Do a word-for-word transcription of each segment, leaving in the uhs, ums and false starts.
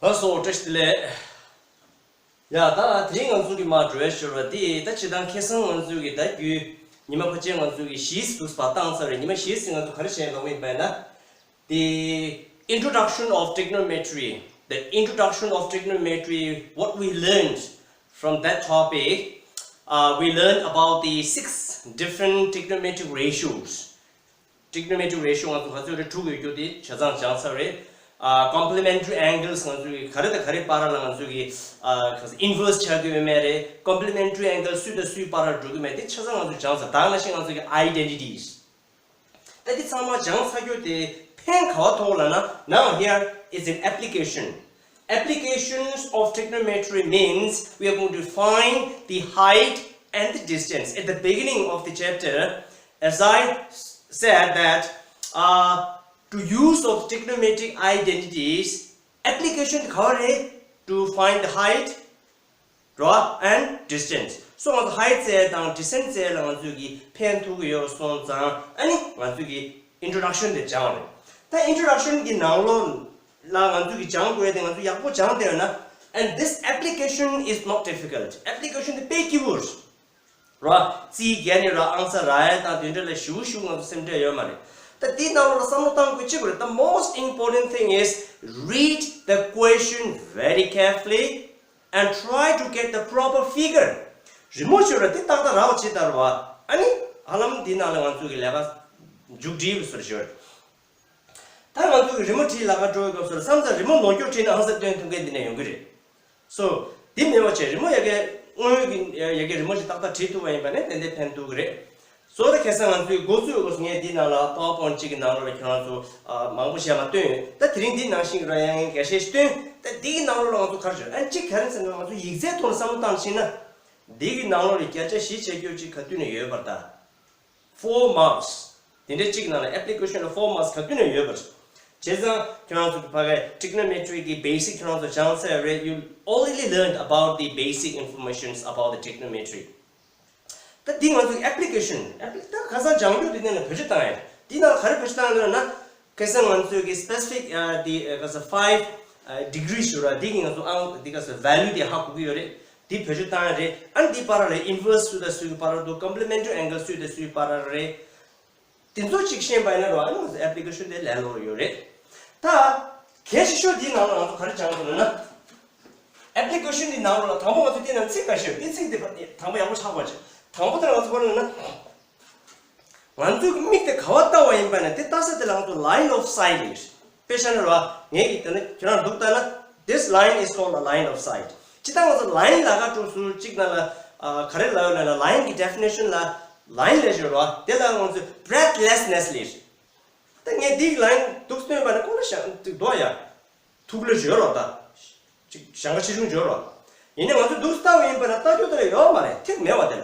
ལགས་སོ། བཀྲ་ཤིས་བདེ་ལེགས། ཡ་ད་དེ་རིང་ང་ཚོ་གི་མ་འགྲོ་བའི་ཞོར་བ་དེ་ད་སྤྱིར་བཏང་ཁ་སང་ང་ཚོ་གི་ད་རྒྱུ་ཉི་མ་ཕལ་ཆེར་ང་ཚོ་གི་བཞི་ཙམ་འདུག་སེ་བཏང་ཚར་རེད། ཉི་མ་བཞི་ཙམ་ང་ཚོ་ག་རེ་བྱས་འདུག་མིན་པས་ན། The introduction of trigonometry. The introduction of trigonometry, what we learned from that topic, uh, we learned about the six different trigonometric ratios. Trigonometric ratio ང་ཚོ་ག་ཚོད་རེ་དྲུག་ཡོད་རྒྱུ་དེ་ཆ་ཚང་སྦྱངས་ཚར་རེད། ཨ། complementary angles ང་ཚོ་གི་ག་རེ་དང་ག་རེ་བར་ལ་ང་ཚོ་གི་ཨ་inverse ཆགས་ཀྱི་ཡོད་མེད་རེད། complementary angle སུས་དང་སུའི་བར་ལ་འགྲོ་གི་མེད་དེ་ཆ་ཚང་ང་ཚོ་སྦྱངས་ཚར། ད་ནང་བཞིན་ང་ཚོ་གི་identities ད་འདི་ཚང་མ་སྦྱངས་ཚར་རྒྱུ་དེ་ཕན་ག་བ་ཐོགས་ལབ་ན། Now here is an application. Applications of trigonometry means we are going to find the height and the distance. At the beginning of the chapter, as I s- said that uh, to use of trigonometric identities, application ག་བ་རེད། To find the height རོ། and distance. So ང་ཚོ་height བཙལ་དང་distance བཙལ་ལ་ང་ཚོས་ཀྱི་ཕན་ཐོགས་ཀྱི་ཡོད་སོང་ཙང་ཨ་ནི་ང་ཚོས་ཀྱི་introduction དེ་སྦྱངས་རེད། ད་introduction གི་ནང་ལོགས་ལ་ང་ཚོས་ཀྱི་སྦྱང་དགོས་དེ་ང་ཚོ་ཡག་པོ་སྦྱངས་བསྡད་ཡོད་ན། And this application is not difficult. Application དེ་དཔེ་སྐྱིད་པོ་རེད། རོ། རྩིས་རྒྱན་ནི་རོ་ཨང་ས་ར་ཡ་དང་དེ་འདྲ་ལ་ཞུ་ཞུ་ང་ཚོ་སེམས་ཁྲལ་ཡོད་མ་རེད། ད་དེའི་ནང་ལོགས་ལ་བསམ་བློ་བཏང་དགོས་ཅི་དགོས་རེད། The most important thing is read the question very carefully and try to get the proper figure. རི་མོ་བྱོས་ར་དེ་ཏག་ཏག་རག་པ་བྱེད་ད་ར་བ། ཨ་ནི་ཧ་ལམ་དེའི་ནང་ལ་ང་ཚོ་གི་ལས་ཀ་མཇུག་སྒྲིལ་བཟོ་ར་ཞོར། ད་ང་ཚོ་གི་རི་མོ་བྲིས་ལ་ཁ་འགྲོ་བའི་སྐབས་སུ་ལ་བསམ་ཚར་རི་མོ་ནོར་སྐྱོར་བྲིས་ན་ཨང་ས་སྟོན་ཐུབ་མཁན་འདི་ནས་ཡོང་གི་རེད། སོ། འདི་མེད་པ་བྱས་རི་མོ་ཡ་གའི་དངོས་ཡོད་ཀྱི་ཡ་གའི་རི་མོ་ཞིག་ཏག་ཏག་བྲིས་ཐུབ་པ་ཡིན་པ་ནི་ཏན་ཏན་ཕན་ཐོགས་ཀྱི་རེད། སོ་ད་ཁ་སང་ང་ཚོའི་འགོ་བཙུགས་སྐབས་སུ་ངས་འདིའི་ནང་ལ་PowerPoint གཅིག་གི་ནང་ལོགས་ལ་ཁྱོད་རང་ཚོ་ཨ་མང་པོ་བཤད་མ་སྟོན་ཡོད། ད་དེ་རིང་འདིའི་ནང་བཞིན་ར་ཡང་འགའ་ཤས་ཤིག་སྟོན། ད་འདི་གི་ནང་ལོགས་ལ་ང་ཚོ་ག་རེ་བྱོས་ཨ་གཅིག་ག་རེ་ཟེར་ན་ང་ཚོ་ཡིག་ཚད་ཐོག་ནས་བསམ་བློ་བཏང་ཕྱིན་ན། འདི་གི་ནང་ལོགས་ལ་བརྒྱ་ཆ་བཞི་བྱེད་རྒྱུ་གཅིག་ག་དུས་ནས་ཡོད་པར་ད། Four marks. དེ་འདྲའི་གཅིག་ནང་ལ་application ལ་four marks ག་དུས་ནས་ཡོད་པ་རེད། བྱས་ཙང་ཁྱོད་རང་ཚོ་གི་ཕ་གའི་trigonometry གི་basic ཁྱོད་རང་ཚོ་སྦྱངས་ཚར་རེད། You already learned about the basic informations about the trigonometry. ད་འདི་ང་ཚོ་གི་application ཨེ་པི་ད་ཁ་སང་སྦྱང་རྒྱུ་དེ་ནས་ལ་བེད་སྤྱོད་བཏང་ཡ། འདི་ནང་ལ་ག་རེ་བེད་སྤྱོད་བཏང་ཡ་ལབ་ན། ཁ་སང་ང་ཚོ་གི་specific ཨ་the ཨ་ག་ས་five ཨ་degree ཞུ་ར་འདི་གི་ང་ཚོ་ཨང་འདི་ག་ས་value དེ་ཧ་གོ་གི་ཡོད་རེད། འདི་བེད་སྤྱོད་བཏང་ཡ་རེད། ཨ་ནི་འདི་བར་ལ་inverse སུ་དང་སུའི་བར་དུ་complementary angle སུ་དང་སུའི་བར་རེད། དེ་ཚོ་གཅིག་ཤེས་པ་ཡིན་ན་རོ་ཨ་ནི་ང་ཚོ་application དེ་ལས་སླ་པོ་ཡོད་རེད། ད་གལ་ཆེ་ཤོས་འདི་ནང་ལ་ང་ཚོ་ག་རེ་སྦྱང་དགོས་ན། application འདི་ནང་ལ་དང་པོ་ང་ཚོ་འདི་ནང་ཚིག་འགའ་ཤས་ཡོད། འདི་ཚིག་འདི་དང་པོ་ཡག་པོ་ཆགས་པ་བྱེད། དང་པོ་དེ་ལ་ང་ཚོ་ག་རེ་ལབ་ན། ང་ཚོའི་མིག་དེ་ག་བ་ལྟ་བ་ཡིན་པ་ན་དེ་ལྟ་ས་དེ་ལ་ང་ཚོ་line of sight ལབ་ཀྱི་རེད། དཔེ་བཞག་ན་རོ། ངས་ཀྱིས་དེ་ནི་ཁྱོད་རང་འདུག་ལྟ་ན། This line is called a line of sight. ཇི་ལྟར་ང་ཚོ་line ལ་ཁ་གྲུ་ཟུར་གཅིག་ན་ལ་ག་རེ་ལབ་ཡོད་ལབ་ན། line གི་definition ལ་line ལབ་ཀྱི་རོ། དེ་ལ་ང་ཚོ་breathlessness ལབ་ཀྱི་རེད། ད་ངས་འདི་line འདུག་སྟོན་པ་ན་ཁོ་ལ་ཞང་འདུག་དོ་ཡ། ཐུགས་ལ་བརྗོད་རོགས་ད། ཅིག་ཞེང་ཁ་ཆེ་ཆུང་བརྗོད་རོགས། ཡིན་ནའི་ང་ཚོས་འདུག་ལྟ་བ་ཡིན་པ་ན་ལྟ་རྒྱུ་དེ་ལ་ཡོད་མ་རེད། ཐིག་མེད་བ་དེ་ལ།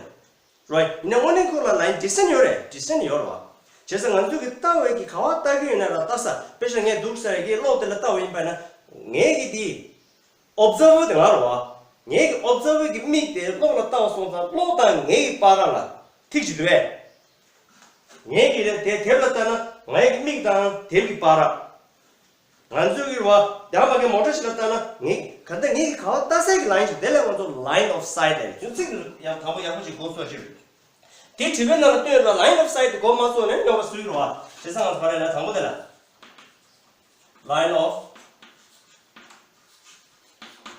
རོ། ཡིན་ནའི་དངོས་གནས་ཁོ་ལ་line distance ཡོད་རེད། distance ཡོད་རེད་བ། བྱས་ཙང་ང་ཚོས་ཀྱི་ལྟ་བའི་གི་ག་བ་ལྟ་གི་ཡོད་ན་ལ་ལྟ་ས། དཔེ་བཞག་ངས་འདུག་ས་ཡ་གི་གློག་དེ་ལ་ལྟ་བ་ཡིན་པ་ན། ངས་ཀྱི་དེ། observer དེ་ང་རེད་བ། ངས་ཀྱི་observer གི་མིག་དེ་གློག་ལ་ལྟ་བ་སོང་ཙང་གློག་དང་ངའི་གི་བར་ལ་ཐིག་ཅིག་འདུག་བས། ངས་ཀྱི་དེ་དེབ་ལ་ལྟ་ན་ངའི་གི་མིག་དང་དེབ་ཀྱི་བར། ང་ཚོས་ཀྱི་རེད་བ། ཡང་མ་གི་མོ་ཊ་ཞིག་ལ་ལྟ་ན་ངས་ག་འདྲ་ངས་ཀྱི་ག་བ་ལྟ་སའི་གི་line ཞིག་དེ་ལ་ང་ཚོ་line of sight ལབ་རེད། ཚིག་ཡང་དང་པོ་ཡག་པོ་ཞིག་གོ་ཚོད་ཅིག་དེ་དྲི་བའི་ནང་ལ་སྟོན་ར། line of sight དེ་གོ་མ་ཚོད་ནས་རྙོག་པ་བཟོས་ཀྱི་རེད་བ། བྱས་ཙང་ང་ཚོ་ག་རེ་ལ་དང་པོ་དེ་ལ། line of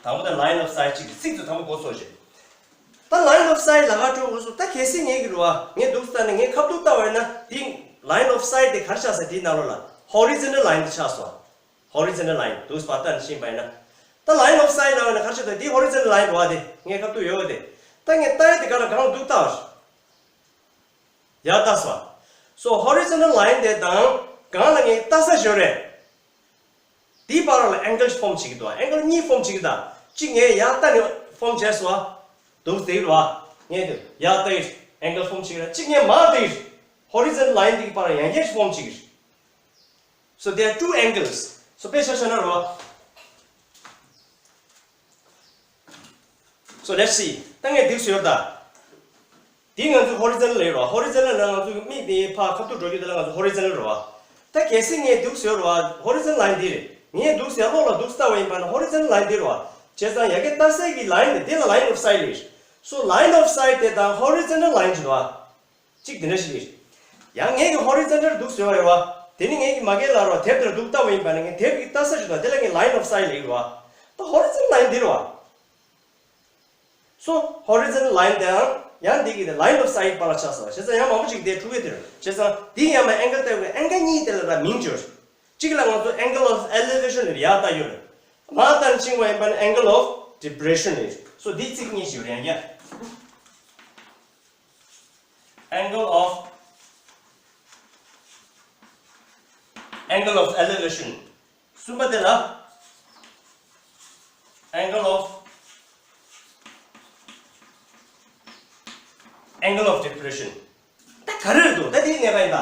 དང་པོ་དེ་line of sight གཅིག་གི་ཚིག་ཏུ་དང་པོ་གོ་སོང་ཞེས། ད་line of sight ལ་ཁ་འགྲོ་དགོས་སོ། ད་གལ་སྲིད་ངས་ཀྱི་རུ་བ་ངས་འདུག་ལྟ་ནས་ངས་ཁ་ཐུག་ལྟ་བ་ཡིན་ན་འདི་line of sight དེ་ག་རེ་ཆགས་ས། འདིའི་ནང་ལོགས་ལ་horizontal line དེ་ཆགས་སོང་། horizontal line འདུག་སེ་ལྟ་ནས་ཕྱིན་པ་ཡིན་ན། ད་line of sight ལ་བ་ན་ག་རེ་ཆགས་ད། འདི་horizontal line རུ་བ་དེ་ངས་ཁ་ཐུག་ཡོད་བ་དེ། ད་ངས་ལྟ་ཡ་དེ་ག་ལ་གང་ལ་འདུག་ལྟ་བ། ཡར་ལྟ་སོང་། so horizontal line དེ་དང་གང་ལ་ངས་ལྟ་ས་ཞོར་རེད། དེའི་བར་ལ་angle form བྱེད་ཀྱི་འདུག angle གཉིས་form བྱེད་ཀྱི་འདུག་གཅིག་ངས་ཡར་ལྟ་ནས་form བྱས་སོང་། འདུག་དེ་རུ་བ། ངས་དེ་ཡར་ལྟ་ཡིར་angle form བྱེད་ཀྱི་ར། གཅིག་ངས་མར་ལྟ་ཡིར་horizontal line དེ་གི་བར་ཡང་བསྐྱར་form བྱེད་ཀྱི་རེད། so there are two angles. so དཔེ་ཆ་བཞག་ན་རུ་བ། so let's see. ད་ངས་འདུག་ཟེར་ཡོད་ད། འདི་ང་ཚོའི་horizontal ལབ་རོ། horizontal ལབ་ན་ང་ཚོའི་མིག་དེ་ཕར་ཁ་ཐུག་འགྲོ་རྒྱུ་དེ་ལ་ང་ཚོ་horizontal རོ། ད་གལ་སྲིད་ངས་འདུག་ཟེར་རོ། horizontal line འདི་རེད། ངས་འདུག་ཟེར་ཀློག་ལ་འདུག་ལྟ་བ་ཡིན་པ་ན་horizontal line འདི་རེད་བ། བྱས་ཙང་ཡ་གི་ལྟ་སའི་གི་line དེ་འདི་ལ་line of sight རེད། So line of sight དེ་དང་horizontal line ཅིག་འདུག་བ། གཅིག་དེ་འདྲ་ཞིག་རེད། ཡང་ངས་ཀྱི་horizontal འདུག་ཟེར་བ་རེད་བ། དེ་ནི་ངས་ཀྱི་མ་གི་ལ་རོ་དེབ་དེར་འདུག་ལྟ་བ་ཡིན་པ་ན་ངས་དེབ་ཀྱི་ལྟ་ས་ཞིག་དང་དེ་ལ་ངས་line of sight ལེགས་རེད་བ། ད་horizontal line འདི་རེད་བ། So horizontal line དང་ཡང་འདི་གི་line of sight བར་ལ་ཆགས་སོ། བྱས་ཙང་ཡང་མང་པོ་ཞིག་དེ་འཁྲུག་གི་དེ་རེད། བྱས་ཙང་འདི་ཡང་མ་angle ལྟ་བའི་angle གཉིས་དེ་ལ་ད་མིང་བརྗོད། གཅིག་ལ་ང་ཚོ་angle of elevation ལ་ཡག་ལྟ་ཡོད་རེད། མ་ལྟར་འཆིང་བ་ཡིན་པ་ནི་angle of depression ལས། So འདི་ཚིག་གཉིས་ཞིག་རེད་ཡ། Angle of angle of elevation གསུམ་པ་དེ་ལ་angle of angle of depression ད་ག་རེ་རེད་འདུག་ད་དེའི་གནས་པ་ཡིན་ད།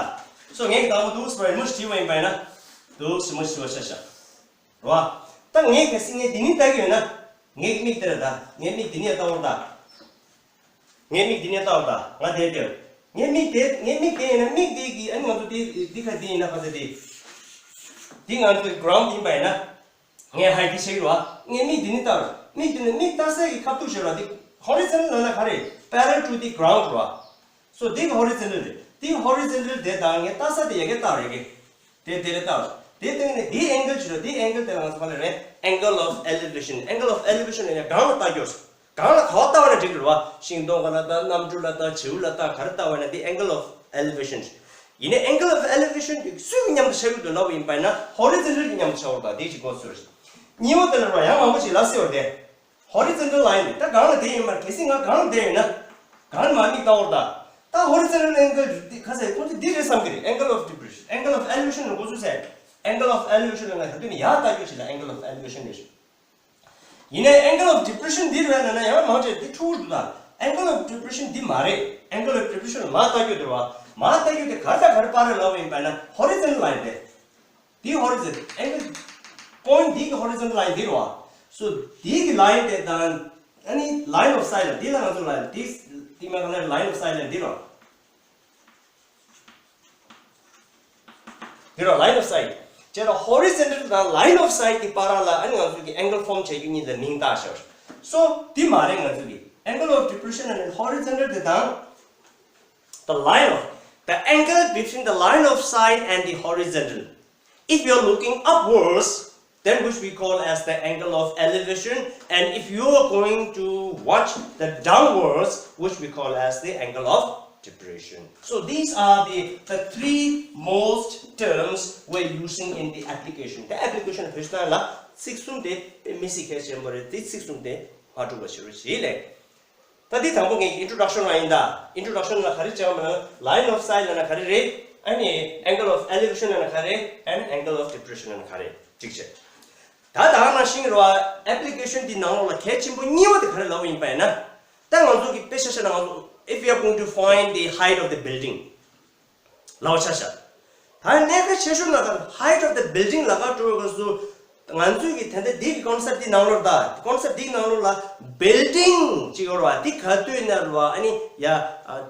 སོ་ངས་དང་པོ་འདུག་སེ་མུ་ཞིག་བྲིས་པ་ཡིན་པ་ཡིན་ན། འདུག་སེ་མུ་ཞིག་བྲིས་པ་ཤ་ཤ། རོ། ད་ངས་གལ་སྲིད་ངས་འདི་ནི་ལྟ་གི་ཡོད་ན། ངའི་མིག་དེར་ལྟ། ངའི་མིག་འདི་ནས་ལྟ་བར་ལྟ། ངའི་མིག་འདི་ནས་ལྟ་བར་ལྟ། ང་དེར་ལྟོས། ངའི་མིག་དེ་ངའི་མིག་དེ་ཡིན་ན་མིག་དེ་གི་ཨ་ནི་ང་ཚོ་དེ་འདི་ཁ་དེ་ཡིན་ན་ཁ་ཚ་དེ། འདི་ང་ཚོའི་ground ཡིན་པ་ཡིན་ན། ངས་ཧའི་དེ་ཆེ་གི་རོ། ངའི་མིག་འདི་ནས་ལྟ་བར། མིག་འདི་ནས་མིག་ལྟ་སའི་གི་ཁ་ཐུག་ཞེས་ར་འདི་horizontal ལབ་ན་ག་རེ་parallel to the ground རོ། So འདི་གི་horizontal རེད། འདི་horizontal དེ་དང་ངས་ལྟ་ས་དེ་ཡ་གི་ལྟ་བར་ཡ་གི་དེ་དེ་རེད་ལྟ་བར། དེ་སྟེང་ནས་འདི་angle ཅི་རེད། འདི་angle དེ་ང་ཚོ་ག་ལ་རེད། Angle of elevation angle of elevation ལབ་ཡ་གང་ལ་ལྟ་རྒྱུ། གང་ལ་ག་བ་ལྟ་བ་ན་འགྲིག་གི་རེད་བ། ཤིང་སྡོང་ག་ལ་ལྟ། གནམ་གྲུ་ལ་ལྟ། བྱེའུ་ལ་ལྟ། ག་རེ་ལྟ་བ་ན་འདི་angle of elevation ཡིན་ནའི་angle of elevation དེ་སུའི་མཉམ་དུ་ཆགས་ཀྱི་འདུག་ལབ་པ་ཡིན་པ་ན་horizontal གི་མཉམ་དུ་ཆགས་པ་དང་དེ་གཅིག་གོ་ཚོད་རེད། གཉིས་པ་དེ་ལ་རོ་ཡང་མང་པོ་ཞིག་ལབ་སྲིད་པ་རེད། Horizontal line དེ་ད་གང་ལ་བསྡད་ཡིན་པར་གལ་སྲིད་ང་གང་ལ་བསྡད་ཡོད་ན། གང་ལ་མ་མིག་ལྟ་བར་ད། ད་horizontal angle འདི་ག་ཚད་ཁོང་ཚོས་འདི་རེད་བསམ་གི་རེད། Angle of depression angle of elevation ལ་འགོ་ཚུགས་ཚད། Angle of elevation ལ་ང་ད་དུས་ནས་ཡར་ལྟ་རྒྱུ་ཞིག་ལ་angle of elevation རེད། ཡིན་ནའི་angle of depression འདི་རེད་ན་ན་ཡང་མང་ཆེ་འདི་འཁྲུག་འདུག་ད། Angle of depression འདི་མ་རེད། Angle of depression ལ་མ་ལྟ་རྒྱུ་དེ་རེད་བ། མ་ལྟ་རྒྱུ་དེ་ག་ད་ག་རེ་པར་རེད་ལབ་པ་ཡིན་པ་ན་horizontal line རེད། འདི་horizontal angle point འདི་གི་horizontal line འདི་རེད་བ། So འདི་གི་line དེ་དང་ཨ་ནི་line of sight ལ་འདི་ལ་ང་ཚོ་ལ་འདི་འདི་མ་ག་ལ་line of sight ལ་འདི་རེད་བ། འདི་རེད་བ་line of sight བྱས་ན་horizontal དང་line of sight གི་བར་ལ་ཨ་ནི་ང་ཚོ་གི་angle form བྱེད་རྒྱུ་གཉིས་ལ་མིང་བཏགས་ཤག So འདི་མ་རེད། ང་ཚོ་གི་angle of depression and horizontal དེ་དང་། The line of the angle between the line of sight and the horizontal. If you are looking upwards, then which we call as the angle of elevation, and if you are going to watch the downwards, which we call as the angle of depression. So these are the, the three most terms we're using in the application. The application བེད་སྤྱོད་ལ་ཚིག་གསུམ་དེ་དཔེ་མི་སྲིད་གལ་ཆེན་པོ་རེད། དེ་ཚིག་གསུམ་དེ་མ་འཁྲུག་པ་བྱེད་རོགས་ཞེས་ལས། ད་འདི་དང་པོ་ངས་introduction ལ་ཡིན་ད། Introduction ལ་ག་རེ་བྱས་པ་ན་line of sight ལབ་ན་ག་རེ་རེད། ཨ་ནི་angle of elevation ལབ་ན་ག་རེ། and angle of depression ལབ་ན་ག་རེ་གཅིག་བྱས། ད་ད་ནང་བཞིན་རོ། application འདི་ནང་ལོགས་ལ་གལ་ཆེན་པོ་གཉིས་པ་དེ་ག་རེ་ལབ་པ་ཡིན་པ་ཡིན་ན། ད་ང་ཚོ་གི་དཔེ་ཆ་བཞག་ན་ང་ཚོ་if we are going to find the height of the building ལབ་པ་ཆ་བཞག་ད་གནད་འགག་ཆེ་ཤོས་ལ་ད་height of the building ལབ་ཀ་འགྲོ་བའི་སྐབས་སུ། ང་ཚོས་ཀྱི་ད་ལྟ་འདི་གི་concept འདི་ནང་ལོགས་ད་concept འདི་ནང་ལོགས་ལ་building ཅིག་ཡོད་རེད་བ། འདི་ག་དུས་ན་རེད་བ། ཨ་ནི་ཡ་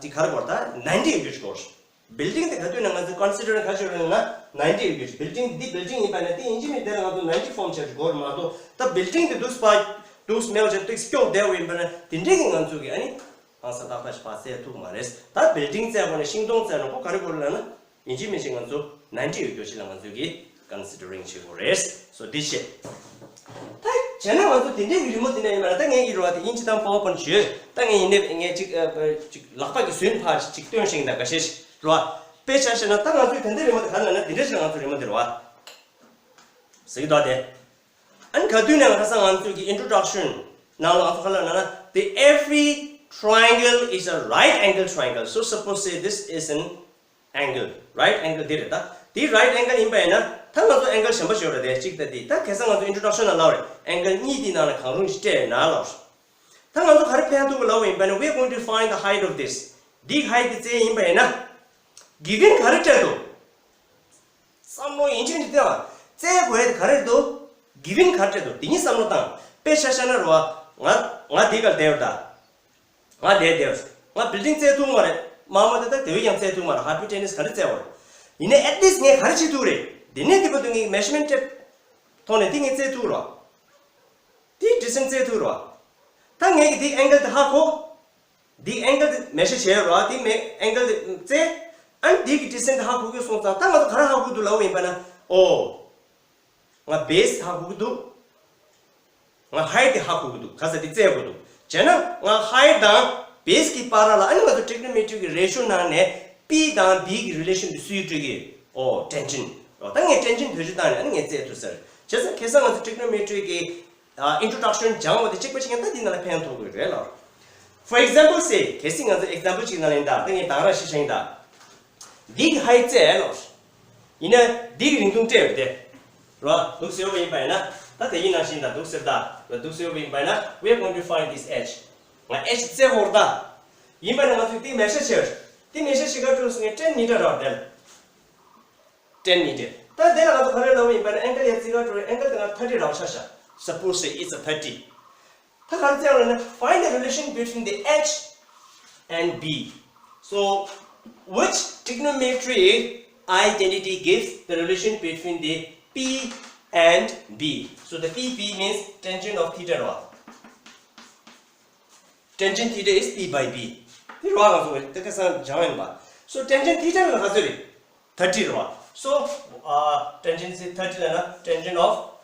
འདི་ག་རེ་གོ་ད་ninety ཡོད་རྒྱུ་ཅིག་གོ། building འདི་ག་དུས་ན་ང་ཚོས་consider ག་ཅིག་ཡོད་རེད་ན་ninety ཡོད་རྒྱུ་ཅིག building འདི་building ཡིན་པ་ན་དེ་ཡིན་གཅིག་མིན་དེ་ལ་ང་ཚོ་ninety form བྱས་ཅིག་གོ་རེད་མ་གཏོགས་ད་building འདི་འདུག་སྤ་འདུག་མེད་པ་ཅིག་ཏིག་སྐྱོག་བསྡད་པ་ཡིན་པ་ན་དེ་འདྲས་ཀྱི་ང་ཚོས་ཀྱི་ཨ་ནི། ཨང་ས་ཏག་ཏག་ཞིག་ཕར་བཙལ་ཐུབ་མ་རེད། ད་building བཙལ་དགོས་ན་ཤིང་སྡོང་བཙལ་ན་ཁོ་ག་རེ་དགོས་རེད་ལབ་ན། ཡིན་གཅིག་མིན་གཅིག་ང་ཚོ་ninety ཡོད་རྒྱུ་ཅིག་ལ་ང་ཚོས་ཀྱི་considering བྱེད་དགོས་རེད། སོ་འདི་བྱས། ད་བྱས་ན་ང་ཚོ་དེ་འདྲའི་གི་རི་མོ་དེ་འདྲ་ཡིན་པ་ལ་ད་ངས་ཀྱི་རོ་བ་དེ་དབྱིན་ཇི་དང་PowerPoint བྱོས། ད་ངས་ཡིན་ནའི་ངས་ཅིག་ཨ་ཅིག་ལག་པ་གི་ཟུན་ཕར་ཅིག་སྟོན་ཤིང་ད་འགའ་ཤས་ཤིག་རོ་བ། དཔེ་ཆ་བཤད་ན་ད་ང་ཚོའི་དེ་འདྲའི་རི་མོ་དེ་ག་རེ་ལབ་ན་དེ་འདྲ་ཞིག་ལ་ང་ཚོ་རི་མོ་དེ་རོ་བ། ཟེར་གྱི་འདུག་སྟེ། ཨ་ནི་ག་དུས་ནས་ཁ་སང་ང་ཚོས་ཀྱི་introduction ནང་ལ་ང་ཚོ་ག་ལ་ན་ན། The every triangle is a right angle triangle. So suppose say this is an angle, right angle འདི་རེད་ད། འདི་right angle ཡིན་པ་ཡིན་ན་ད་ང་ཚོ་angle གཞན་པ་ཞིག་ཡོད་རེད་དེ། གཅིག་ད་འདི་ད་ཁ་སང་ང་ཚོ་introduction ལ་ལབ་རེད། angle གཉིས་འདི་ནང་ལ་གང་རུང་ཞིག་སྤྲད་ཡོད་ན་ལབ་རེད། ད་ང་ཚོ་ག་རེ་ཕན་ཐོགས་ལབ་པ་ཡིན་པ་ན། We are going to find the height of this. འདི་height འདི་བཙལ་ཡིན་པ་ཡིན་ན། given ག་རེ་སྤྲད་འདུག་བསམ་བློ་ཡིན་གཅིག་མིན་གཅིག་བཏང་བ། བཙལ་དགོས་ཡ་དེ་ག་རེ་རེད་འདུག given ག་རེ་རེད་འདུག་དེ་གཉིས་བསམ་བློ་བཏང་། དཔེ་ཆ་བཞག་ན་རེད་བ། ང་ང་འདི་གར་བསྡད་ཡོད་ད། ང་འདིར་བསྡད་ཡོད། ང་building བཙལ་ཐུབ་མ་རེད། དམའ་མོ་དེ་དག་དེ་བས་ཀྱང་བཙལ་ཐུབ་མ་རེད། hypotenuse ག་རེ་བཙལ་བ་རེད། ཡིན་ནའི་at least ངས་ག་རེ་བྱེད་ཐུབ་རེད། འདི་ནས་འདི་བར་དུ་ངས་measurement tape ཐོག་ནས་འདི་ངས་བཙལ་ཐུབ་རོགས། འདི་distance བཙལ་ཐུབ་རོགས། ད་ངས་ཀྱི་འདི་angle དེ་ཧ་གོ། འདི་angle དེ་measure བྱས་རོགས། འདི་མེ་angle དེ་བཙལ། ཨ་ནི་འདི་གི་distance དེ་ཧ་གོ་གི་སོང་ཙང་ད་ང་ཚོ་ག་རེ་ཧ་གོ་གི་འདུག་ལབ་པ་ཡིན་པ་ན། ཨོ། ང་base ཧ་གོ་གི་འདུག་ང་height དེ་ཧ་གོ་གི་འདུག་ག་ས་དེ་བཙལ་དགོས་འདུག་བྱས་ན་ང་height དང་base གི་བར་ལ། ཨ་ནི་ང་ཚོ་trigonometry གི་ratio ནང་ནས་P དང་B གི་relation དེ་སུས་སྤྲོད་ཀྱི། ཨོ། tangent རོ། ད་ངས་tangent བེད་སྤྱོད་བཏང་ནས་ཨ་ནི་ངས་བཙལ་ཐུབ་ཟེར། བྱས་ཙང་ཁ་སང་ང་ཚོ་trigonometry གི་ཨ་introduction སྦྱངས་པ་དེ་གཅིག་པ་གཅིག་རྐྱང་ད་འདི་ནང་ལ་ཕན་ཐོགས་དགོས་རེད་ལ། For example say, གལ་སྲིད་ང་ཚོ་example གཅིག་ནང་ལ་ཡིན་ད། ད་ངས་དང་ར་ཤི་ཤ་ཡིན་ད། འདི་གི་height བཙལ་ལོ། ཡིན་ན་འདི་གི་རིང་ཐུང་སྤྲད་ཡོད་དེ། རོ། འདུག་ཟེར་བ་ཡིན་པ་ཡིན་ན། ད་དེ་ཡིན་ནང་བཞིན་ད་འདུག་ཟེར་ད། རོ། འདུག་ཟེར་བ་ཡིན་པ་ཡིན་ན། We are going to find this h. ང་h བཙལ་དགོས་རེད་ད། ཡིན་པ་ན་ང་ཚོས་འདི་measure བྱེད། འདི་measure བྱེད་ག་འགྲོ་སོང་ངས་ten meter རག་དེ་ལ། ten meter། ད་དེ་ལ་ང་ཚོ་ག་རེ་ལབ་པ་ཡིན་པ་ན་angle ཡ་བརྩི་ག་འགྲོ་རེད། angle དེ་ང་thirty རག་ཆ་བཞག Suppose say it's a thirty. ད་ག་རེ་བཙལ་བ་ལབ་ན། Find the relation between the h and b. So which trigonometry identity gives the relation between the p and b? So the p, p means tangent of theta རོ། tangent theta is p by b. དེ་རོ། ང་ཚོ་ད་ཁ་སང་སྦྱངས་ཡིན་པ། So tangent theta ལ་ག་ཚོད་རེད། thirty རེད་བ། So uh, tangent is thirty ལབ་ན་tangent of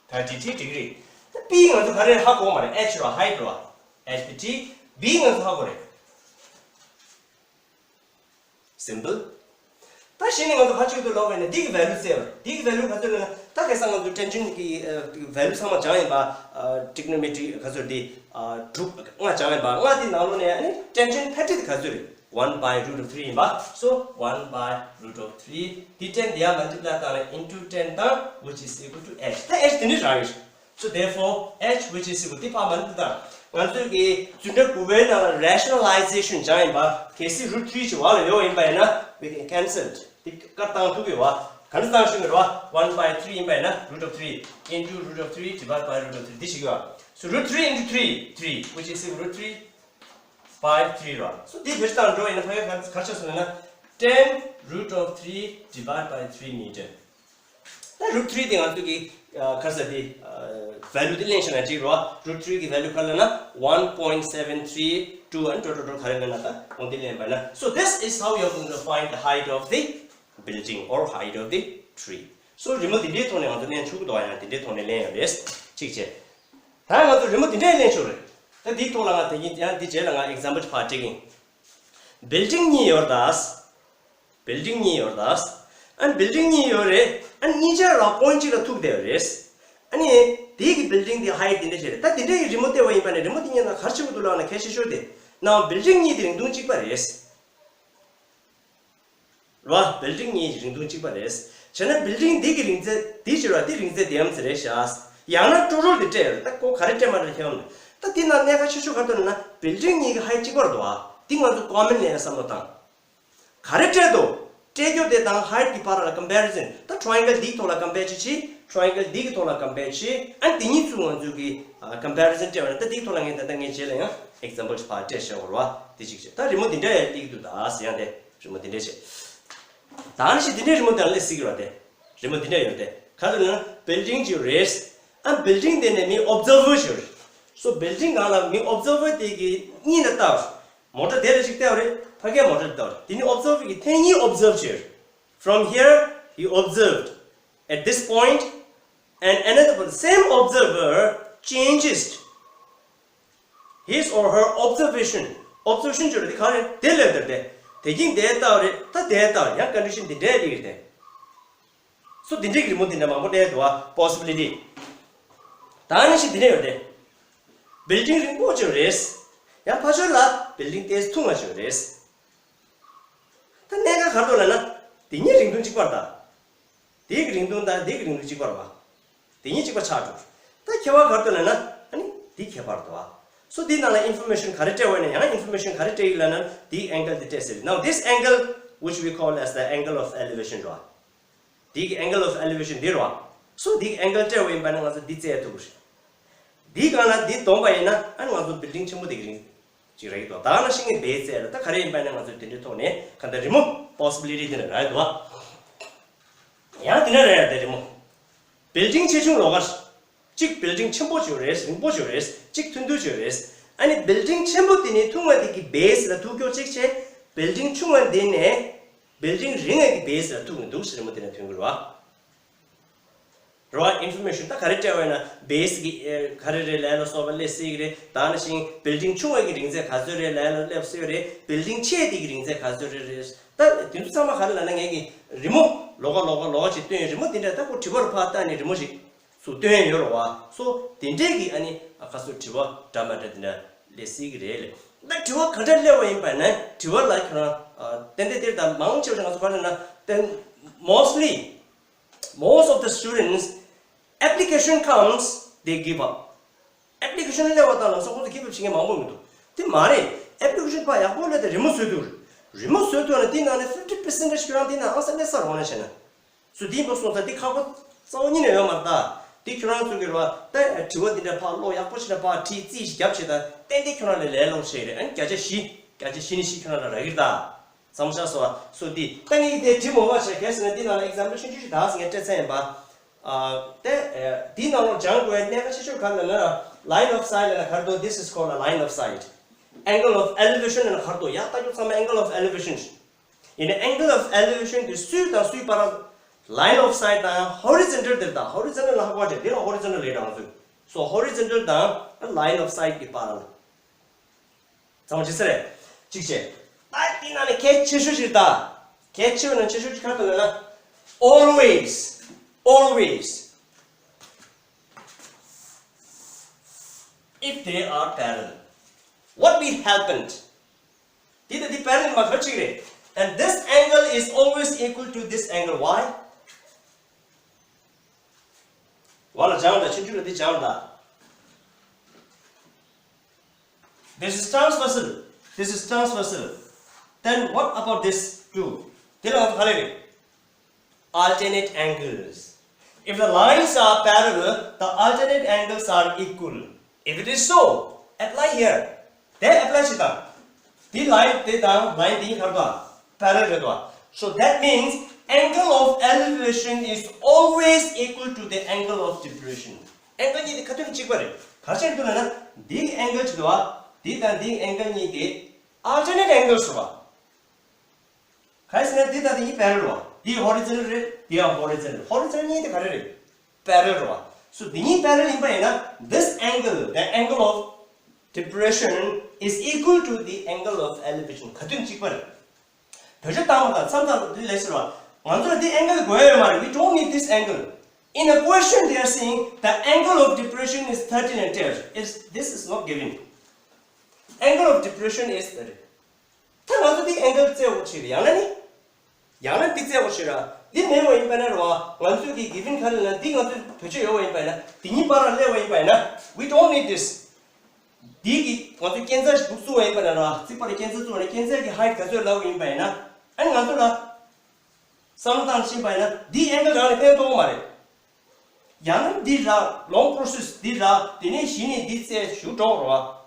thirty t degree. ད་p ང་ཚོ་ག་རེ་ཧ་གོ་མ་རེད། h རེད་བ། height རེད་བ། h དེ་t། b ང་ཚོ་ཧ་གོ་རེད། simple། ད་གཞི་ནས་ང་ཚོ་ཧ་ཅིག་ཏུ་ལོག་པ་ཡིན་ན་འདི་གི་value བཙལ་བ་རེད། འདི་གི་value ག་ཚོད་ལབ་ན། ད་ཁ་སང་ང་ཚོ་tangent གི་value ཚང་མ་སྦྱངས་ཡིན་པ། trigonometry ག་ཚོད་འདི་དྲུག་ལྔ་སྦྱངས་ཡིན་པ། ལྔ་དེ་ནང་ལོགས་ནས་ཨ་ནི་tangent thirty དེ་ག་ཚོད་རེད། one by root of three ཡིན་པ། So one by root of three དེ་ten དེ་ཡང་multiply བཏང་ན་into ten དང་which is equal to h། ད་h དེ་ནི་རག་ཡོད། So therefore h which is equal དེ་ཕར་མ་འདི་དང་ང་ཚོས་ཀྱི་རྫུན་སྒྲ་དགུ་པའི་ནང་ལ་rationalization སྦྱངས་ཡིན་པ། གལ་སྲིད་root three ཅིག་བར་ལ་ཡོད་ཡིན་པ་ཡིན་ན། We can cancel དེ་བཀར་བཏང་ཐུབ་ཀྱི་ཡོད་བ། ག་འདྲ་བཏང་ཤོད་ཀྱི་རེད་བ། one by three ཡིན་པ་ཡིན་ན་root of three into root of three divide by root of three དེ་ཞིག་ཡོད། So root three into three three which is equal root three by three ར། So དེ་བེད་སྤྱོད་བཏང་འགྲོ་ཡིན་ན་ཕ་གི་ག་ཆགས་སོང་ན། ten root of three divide by three meter། ད་root three དེ་ང་ཚོས་ཀྱི་ཁ་ས་དེ་value དེ་ལེན་ཤེས་ན་འགྲིག་ར། Root three གི་value ག་ལབ་ན་one point seven three two ཨན་འགྲོ་འགྲོ་འགྲོ་ག་རེ་ལབ་ན། ད་འོང་དེ་ལེན་པ་ན། So this is how you are going to find the height of the building or height of the tree. So རི་མོ་དེ་འདྲའི་ཐོག་ནས་ང་ཚོ་ལེན་ཆོག་གི་འདུག་ཡང་དེ་འདྲའི་ཐོག་ནས་ལེན་ཡ་རེད། གཅིག་བྱས། ད་ང་ཚོ་རི་མོ་དེ་འདྲའི་ལེན་ཆོག་རེད། ད་དེའི་ཐོག་ལ་ང་དེ་ཉིད་ཡང་དེ་རྗེས་ལ་ང་example ཅིག་ཕར་སྤྲད་ཀྱིན། Building གཉིས་ཡོད་རེད་ད། Building གཉིས་ཡོད་རེད་ད། ཨ་building གཉིས་ཡོད་རེད། ཨ་གཉིས་ཆ་ར་point གཅིག་ལ་ཐུག་བསྡད་ཡོད་རེད། ཨ་ནི་དེའི་གི་building དེ་height དེ་འདྲ་ཞིག་རེད། ད་དེ་འདྲ་ཡི་རི་མོ་བལྟས་པ་ཡིན་པ་ནས་རི་མོ་དེ་གཉིས་ནང་ག་རེ་ཆགས་ཀྱི་འདུག་ལབ་ན་གལ་ཆེ་ཤོས་དེ། ནང་building གཉིས་དེ་རིང་ཐུང་གཅིག་པ་རེད། ར། Building གཉིས་རིང་ཐུང་གཅིག་པ་རེད། བྱས་ན་building འདི་གི་རིང་ཚད་འདི་ཕྱིར་བ་འདི་རིང་ཚད་འདི་ཡམ་ཟེར་རེད་ཤག་ཡང་ན་ཀྲོ་རོལ་འདི་སྤྲད་ཡོད་རེད། ད་ཁོ་ག་རེ་སྤྲད་མ་རེད་ཁྱེད་ཡོང་ནས། ད་འདི་ནང་གནད་འགག་ཆེ་ཤོས་ག་རེ་འདུག་ལབ་ན་building གཉིས་ཀྱི་height གཅིག་པ་རེད་འདུག་ཨ། འདི་ང་ཚོ་common ལེན་བསམ་བློ་བཏང་། ག་རེ་སྤྲད་འདུག་སྤྲད་རྒྱུ་དེ་དང་height གི་བར་ལ་comparison། ད་triangle འདིའི་ཐོག་ལ་compare བྱེད་ཅིག triangle འདི་གི་ཐོག་ལ་compare བྱེད། ཨ་འདི་གཉིས་ཚུར་ང་ཚོས་ཀྱི་comparison སྤྲད་པ་ན། ད་འདིའི་ཐོག་ལ་ངས་ད་ལྟ་ངས་རྗེས་ལ་ཡང་example ཅིག་ཕར་སྤྲད་བཞག་པ་རེད་བ། འདི་གཅིག་བྱས། ད་རི་མོ་འདི་འདྲ་ཡང་སླེབས་ཀྱི་འདུག་ད་ཟེར་ཡང་དེ། རི་མོ་འདི་འདྲ་བྱས། ད་ནི་ཞིག་འདི་འདྲའི་རི་མོ་དེ་ལ་སླེབས་སྲིད་ཀྱི་རེད་དེ། རི་མོ་འདི་འདྲ་ཡོད་དེ། ག་རེ་ལབ་ན་building ཅིག་རེད། ཨ་building དེ་ནས་མི་observer ཞིག་ཡོད་རེད། So building སྒང་ལ་མི་observer དེ་གི་གཉིས་ལ་ལྟ་བ། མོ་ཊ་དེ་ལ་ཞིག་ལྟ་བ་རེད། ཕ་གིའི་མོ་ཊ་ལ་ལྟ་བ་རེད། དེ་ནི་observer གི་ཐེངས་གཉིས་observe བྱས་ཡོད་རེད། From here he observed at this point and another, but the same observer changes his or her observation. Observation ཅོ་རེད་དེ་ག་རེ་དེ་ལས་དེར་དེ་དེ་གིན་དེ་ལྟ་བ་རེད། ད་དེ་ལྟ་བ་ཡང་condition འདི་འདྲའི་རིགས་རེད། སོ་འདི་འདྲའི་རི་མོ་འདི་འདྲ་མང་པོ་བསྟན་འདུག་བ། possibility ད་ནི་ཞིག་འདི་འདྲ་ཡོད་དེ། building རིང་པོ་ཅོ་རེད། ཡང་ཕ་ཆོས་ལ་building ཏོག་ཙམ་ཐུང་བ་ཅོ་རེད། ད་གནད་འགག་ག་རེ་འདུག་ལབ་ན། དེ་གཉིས་རིང་ཐུང་གཅིག་པ་རེད་ད། དེའི་གི་རིང་ཐུང་དང་དེའི་གི་རིང་ཐུང་གཅིག་པ་རེད་བ། དེ་གཉིས་གཅིག་པ་ཆགས་འགྲོ། ད་ཁྱད་པར་ག་རེ་འདུག་ལབ་ན། ཨ་ནི་དེའི་ཁྱད་པར་འདུག་བ། སོ་དེའི་ནང་ལ་information ག་རེ་སྤྲད་པ་ཡིན་ན། ཡང་information ག་རེ་སྤྲད་ཡོད་ལབ་ན། དེའི་angle དེ་སྤྲད་ཟེར། Now this angle which we call as the angle of elevation རེད་བ། དེའི་གི་angle of elevation འདི་རེད་བ། སོ་དེའི་གི་angle སྤྲད་པ་ཡིན་པ་ན་ང་ཚོ་འདི་བཙལ་ཐུབ་ཀྱི་རེད། འདིའི་སྒང་ལ་འདི་བསྡོམས་པ་ཡིན་ན། ཨ་ནི་ང་ཚོ་building ཆེན་པོ་དེ་གི་རིང་ཅིག་རག་གི་འདུག་ད་ནང་བཞིན་གྱི་བེད་ཚད་ལ་ད་ག་རེ་ཡིན་པ་ན་ང་ཚོས་དེ་འདྲའི་ཐོག་ནས་གང་ལྟར་རི་མོ་possibility དེ་འདྲ་རག་གི་འདུག་བ། ཡང་དེ་འདྲ་རེད་ཡ། དེ་རི་མོ། བིལ་ཌིང་ཆེ་ཆུང་ལོགས་ཀ། གཅིག་བིལ་ཌིང་ཆེན་པོ་ཅིག་རེད། རིང་པོ་ཅིག་རེད། གཅིག་ཐུང་ཐུང་ཅིག་རེད། ཨ་ནི་བིལ་ཌིང་ཆེན་པོ་དེ་ནས་ཐུང་བ་དེ་གི་བེ་སི་ལ་ཐུག་ཀྱོག་གཅིག་བྱས། བིལ་ཌིང་ཆུང་བ་དེ་ནས་བིལ་ཌིང་རིང་བ་གི་བེ་སི་ལ་ཐུག་ནས་འདུག་ཟེར་མོ་དེ་ནས་ཐོན་གི་རེད་བ། རེད་བ། ཨིན་ཕོར་མེ་ཤན་ད་ག་རེ་སྤྲད་པ་ཡིན་ན་བེ་སི་གི་ཨེ་ག་རེ་རེད་ལབ་ལ་སོགས་པ་སླེབས་སྲིད་གི་རེད། ད་ནང་བཞིན་བིལ་ཌིང་ཆུང་བ་གི་རིང་ཚད་ག་ཚོད་རེད་ལབ་ལ་སླེབས་སྲིད་གི་རེད། བིལ་ཌིང་ཆེ་དེ་གི་རིང་ཚད་ག་ཚོད་རེད་རེད། ད་དེ་ཚོ་ཚང་མ་ག་རེ་ལབ་ན་ངས་ཀྱི་རི་མོ་ལོགས་ཀ་ལོགས་ཀ་ལོགས་ཀ་ཅིག་སྟོན་ཡོད། རི་མོ་དེ་འདྲ་ད་ཁོ་དྲི་བ་རུ་ཕར་བལྟས་ནས་རི་མོ་ཞིག་ཚུར་སྟོན་ཡོད་རེད་བ། སོ་དེ་འདྲས་ཀྱི་ཨ་ནི་ཨ་ཁ་སོ་དྲི་བ་འདྲ་མ་འདྲ་དེ་འདྲ་སླེབས་སྲིད་གི་རེད་ལེ། ད་དྲི་བ་ག་འདྲ་སླེབས་པ་ཡིན་པ་ན་དྲི་བ་ལ་ཁྱོད་རང་ཨ་ཏན་ཏན་དེར་ད་མང་ཆེ་བ་ཞིག་ང་ཚོ་ག་རེ་ལབ་ན་ཏན་mostly most of the students application comes, they give up. ཨེབ་ལི་ཀེ་ཤན་སླེབས་པ་དང་ལམ་སང་ཁོང་ཚོ་གིབ་ཨབ་བྱེད་མཁན་མང་པོ་མི་འདུག་དེ་མ་རེད། ཨེབ་ལི་ཀེ་ཤན་ཕར་ཡག་པོ་སླེབས་ཏེ་རི་མོ་བཟོས་འདུག་རི་མོ་བཟོས་འདུག་ན་དེ་ནང་ནས་ཕིབ་ཊི་པར་སེན་ཊེ་ཇི་ཁྱོད་རང་དེ་ནང་ཨང་ས་སླེབས་ས་རེད་ནས་བྱས་ན། སུ་དེ་ཡིན་པ་སོང་ཙང་དེ་ཁག་པོ་གཙོ་བོ་གཉིས་ནས་ཡོད་མ་རེད་ད། དེ་ཁྱོད་རང་ཚོ་གི་རེད་བ། ད་དྲི་བ་འདི་འདྲ་ཕར་ཀློག་ཡག་པོ་ཞིག་ལ་ཕར་བྲིས་རྩིས་ཤིག་རྒྱབ་བྱས་ད་ཏན་ཏན་ཁྱོད་རང་ལ་ལས་སླ་པོ་ཞིག་རེད། ཨ་ནི་བརྒྱ་ཆ་བཞི་བརྒྱ་ཆ་བཞི་ནས་བཞི་ཁྱོད་རང་ལ་རག་གི་རེད་ད། བསམ་བཞག་སོ་བ་སོ་དེ་ད་ངས་དེ་བྲིས་མ་བ་བྱས་གལ་སྲིད་ན་འདི་ནང་ལ་ཨེག་ཛམ་པལ་ཆུང་ཆུང་ཞིག་ད་ཟེར་ངས་སྤྲད་ཚར་ཡིན་པ། ཨ་དེ་ཨ་འདི་ནང་ལོགས་སྦྱང་དགོས་གནད་འགག་ཆེ་ཤོས་ག་རེ་ལབ་ན་line of sight ལབ་ན་ག་རེ་འདུག This is called a line of sight. Angle of elevation ལབ་ན་ག་རེ་འདུག་ཡག་ལྟ་རྒྱུ་ཚང་མ་angle of elevation ཡིན་ན། Angle of elevation དེ་སུའི་དང་སུའི་བར། Line of sight དང་horizontal དེར་དང་horizontal ལ་ཧ་གོ་བ་བྱས་དེ་ལ་horizontal ལས་དང་ཚུལ། So horizontal དང་line of sight གི་བར་ལ། ཚང་མ་ཅི་ཟེར་རེད། གཅིག་བྱས། ད་འདི་ནང་ནས་གལ་ཆེ་ཤོས་ཤིག་ད། གལ་ཆེ་བའི་ནང་ཆེ་ཤོས་ཅིག་ག་རེ་འདུག་ལབ་ན། Always, always, if they are parallel, what will happen? འདི་དང་འདི་parallel མ་ག་ཅིག་རེད། And this angle is always equal to this angle. Why? བ་ལ་སྦྱང་དང་ཆུང་ཆུང་ལ་འདི་སྦྱང་དང་། This is transversal. This is transversal. Then what about this two? དེ་ལ་ང་ཚོ་ག་རེ་རེད། Alternate angles. If the lines are parallel, the alternate angles are equal. If it is so, apply here. དེ་apply བྱེད་དང་། དེ་line དེ་དང་line དེ་གཉིས་ག་རེ་དང་parallel རེད་དོ། So that means angle of elevation is always equal to the angle of depression. Angle གཉིས་དེ་ཁ་ཐུག་གཅིག་པ་རེད། ག་རེ་བྱས་འདུག་ལབ་ན་འདིའི་angle གཅིག་འདུག་བ། འདི་དང་འདིའི་angle གཉིས་དེ་alternate angles རེད་བ། ག་རེ་ཟེར་ན་འདི་དང་འདི་གཉིས་parallel རེད་བ། འདི་horizontal རེད། འདི་ཡང་horizontal རེད། Horizontal གཉིས་དེ་ག་རེ་རེད། Parallel རེད་བ། So འདི་གཉིས་parallel ཡིན་པ་ཡིན་ན་this angle, the angle of depression is equal to the angle of elevation. ཁ་ཐུག་གཅིག་པ་རེད། བེད་སྤྱོད་བཏང་བ་དང་མཚམས་མཚམས་འདི་ལས་ཟེར་བ། ང་ཚོ་ལ་འདི་angle དགོས་ཡོད་མ་རེད། We don't need this angle. In the question they are saying the angle of depression is thirteen and twelve. Is, this is not given. Angle of depression is thirty. ད་ང་ཚོ་འདི་angle བཙལ་དགོས་ཆེ་རེད། ཡང་ན་ནི། ཡང་ན་འདི་བཙལ་དགོས་ཆེ་ར། འདི་མེད་པ་ཡིན་པ་ན་རེད་བ། ང་ཚོས་ཀྱི་given ག་རེ་ལབ་ན་འདི་ང་ཚོས་བེད་སྤྱོད་ཡོད་པ་ཡིན་པ་ན། འདི་གཉིས་བར་ལ་སླེབས་པ་ཡིན་པ་ན། We don't need this. འདི་གི་ང་ཚོས་སྐྱེད་འཚར་ཞིག་བཙུགས་པ་ཡིན་པ་ན་ར། རྩིག་པ་ལ་སྐྱེད་འཚར་བཙུགས་པ་ན་སྐྱེད་འཚར་གྱི་height ག་ཚོད་ལབ་པ་ཡིན་པ་ཡིན་ན། ཨ་ནི་ང་ཚོ་ལ་བསམ་བློ་བཏང་ཕྱིན་པ་ཡིན་ན་འདི་angle རང་ལ་ཕན་ཐོགས་མ་རེད། ཡང་ན་འདི་རག་long process འདི་རག་དེ་ནས་གཞི་ནས་འདི་བཙལ་ཞུ་འགྲོ་རོགས།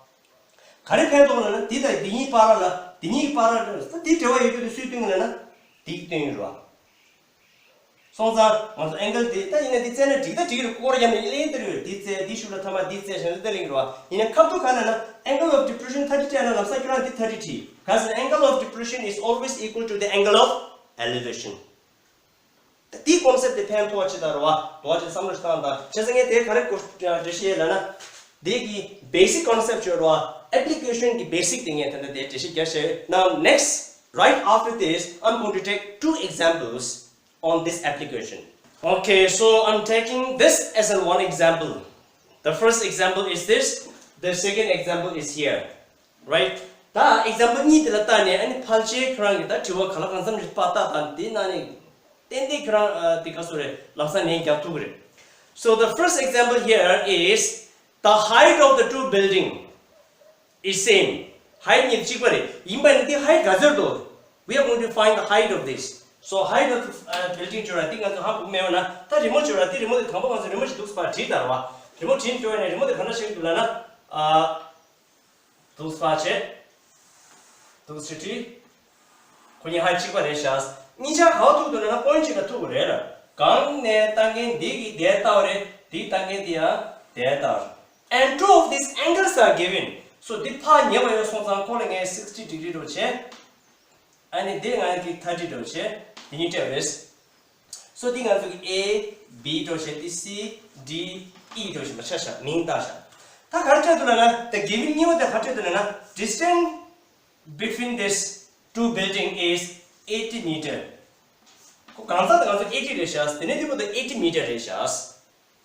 ག་རེ་ཕན་ཐོགས་ལབ་ན་འདི་དང་འདི་གཉིས་བར་ལ་འདི་གཉིས་བར་ལ་ད་འདི་འབྲེལ་བ་ཡོད་རྒྱུ་དེ་སུས་སྟོན་གྱི་ལབ་ན་འདི་གིས་སྟོན་གྱི་རེད་བ། སོང་ཙང་ང་ཚོ་angle འདི་ད་ཡིན་ན་འདི་བཙལ་ན་འགྲིག་ད་འགྲིག་གི་རེད། སྐོར་རྒྱབ་ནས་གླེང་དེ་རེད། འདི་བཙལ་འདི་ཞུ་ལ་ཐ་མ་འདི་བཙལ་བྱས་ན་ད་གླེང་གི་རེད་བ། ཡིན་ན་ཁ་ཐུག་ག་ལབ་ན་angle of depression thirty བྲིས་ན་ལམ་སང་ཁྱོད་རང་འདི་thirty བྲིས། ག་ཟེར་ན་angle of depression is always equal to the angle of elevation. ད་དེའི་concept དེ་ཕན་ཐོགས་ཆེ་དང་རེད་བ། དོ་བ་ཅན་བསམ་བློ་ཞིག་བཏང་དང་། བྱས་ཙང་ངས་དེ་ག་རེ་འགྲེལ་བཤད་ཡས་ལབ་ན། དེ་གི་basic concept ཡོད་རེད་བ། Application གི་basic དེ་ངས་ད་ལྟ་དེ་འགྲེལ་བཤད་རྒྱག་བྱས། Now next, right after this, I'm going to take two examples on this application. Okay, so I'm taking this as an one example. The first example is this. The second example is here. Right? ད་example གཉིས་དེ་ལ་བལྟས་ནས་ཨ་ནི་ཕལ་ཆེར་ཁྱོད་རང་གིས་ད་དྲི་བ་གང་ལ་གང་འཚམ་ཞིག་ཕར་བལྟས་དང་དེའི་ནང་ནས་ཏན་ཏན་ཁྱོད་རང་ཨ་དེ་ག་སོ་རེད་ལམ་སང་ལན་རྒྱག་ཐུབ་ཀྱི་རེད། So the first example here is the height of the two building is same. Height གཉིས་གཅིག་པ་རེད། ཡིན་པ་ནི་དེ་height ག་ཚོད་འདུག We are going to find the height of this. So height of the uh, building བྱོས་ར་དེ་ང་ཚོ་ཧ་གོ་མེད་པ་ན་ད་རི་མོ་བྱོས་ར། དེ་རི་མོ་དེ་དང་པོ་ང་ཚོ་རི་མོ་ཞིག་འདུག་སེ་ཕར་བྲིས་དང་ར་བ། རི་མོ་བྲིས་འགྲོ་བ་ནས་རི་མོ་དེ་ག་འདྲ་ཞིག་འདུག་ལབ་ན་ཨ། འདུག་སེ་ཕར་བྱས། འདུག་སེ་བྲིས། ཁོ་གཉིས་height གཅིག་པ་རེད་ཤག་གཉིས་ཆ་ག་པར་ཐུག་འདུག་ལབ་ན་point གཅིག་ལ་ཐུག་པ་རེད་ལ། གང་ནས་ལྟ་མཁན་འདི་གི་དེ་ལྟ་བ་རེད། འདི་ལྟ་མཁན་འདི་ཡང་དེ་ལྟ་བ་རེད། And two of these angles are given. So འདི་ཕར་ཉེ་བ་ཡོད་སོང་ཙང་ཁོ་ལ་ངས་sixty degree འགྲོ་བྱས། ཨ་ནི་འདི་ང་གི་thirty འགྲོ་བྱས། འདི་གཉིས་སྤྲད་པ་རེད། So འདི་ང་ཚོ་གི A B འགྲོ་བྱས། འདི C D E འགྲོ་བྱས། མ་ཆ་བཞག་མིང་བཏགས་བཞག་ད་ག་རེ་སྤྲད་འདུག་ལབ་ན། The given གཉིས་པ་དེ་ག་རེ་སྤྲད་འདུག་ལབ་ན། Distance between these two building is eighty meter. ཁོ་གང་ཟག་དེ་ང་ཚོ་eighty རེད་བཞག་དེ་ནས་འདི་བར་དུ་eighty meter རེད་བཞག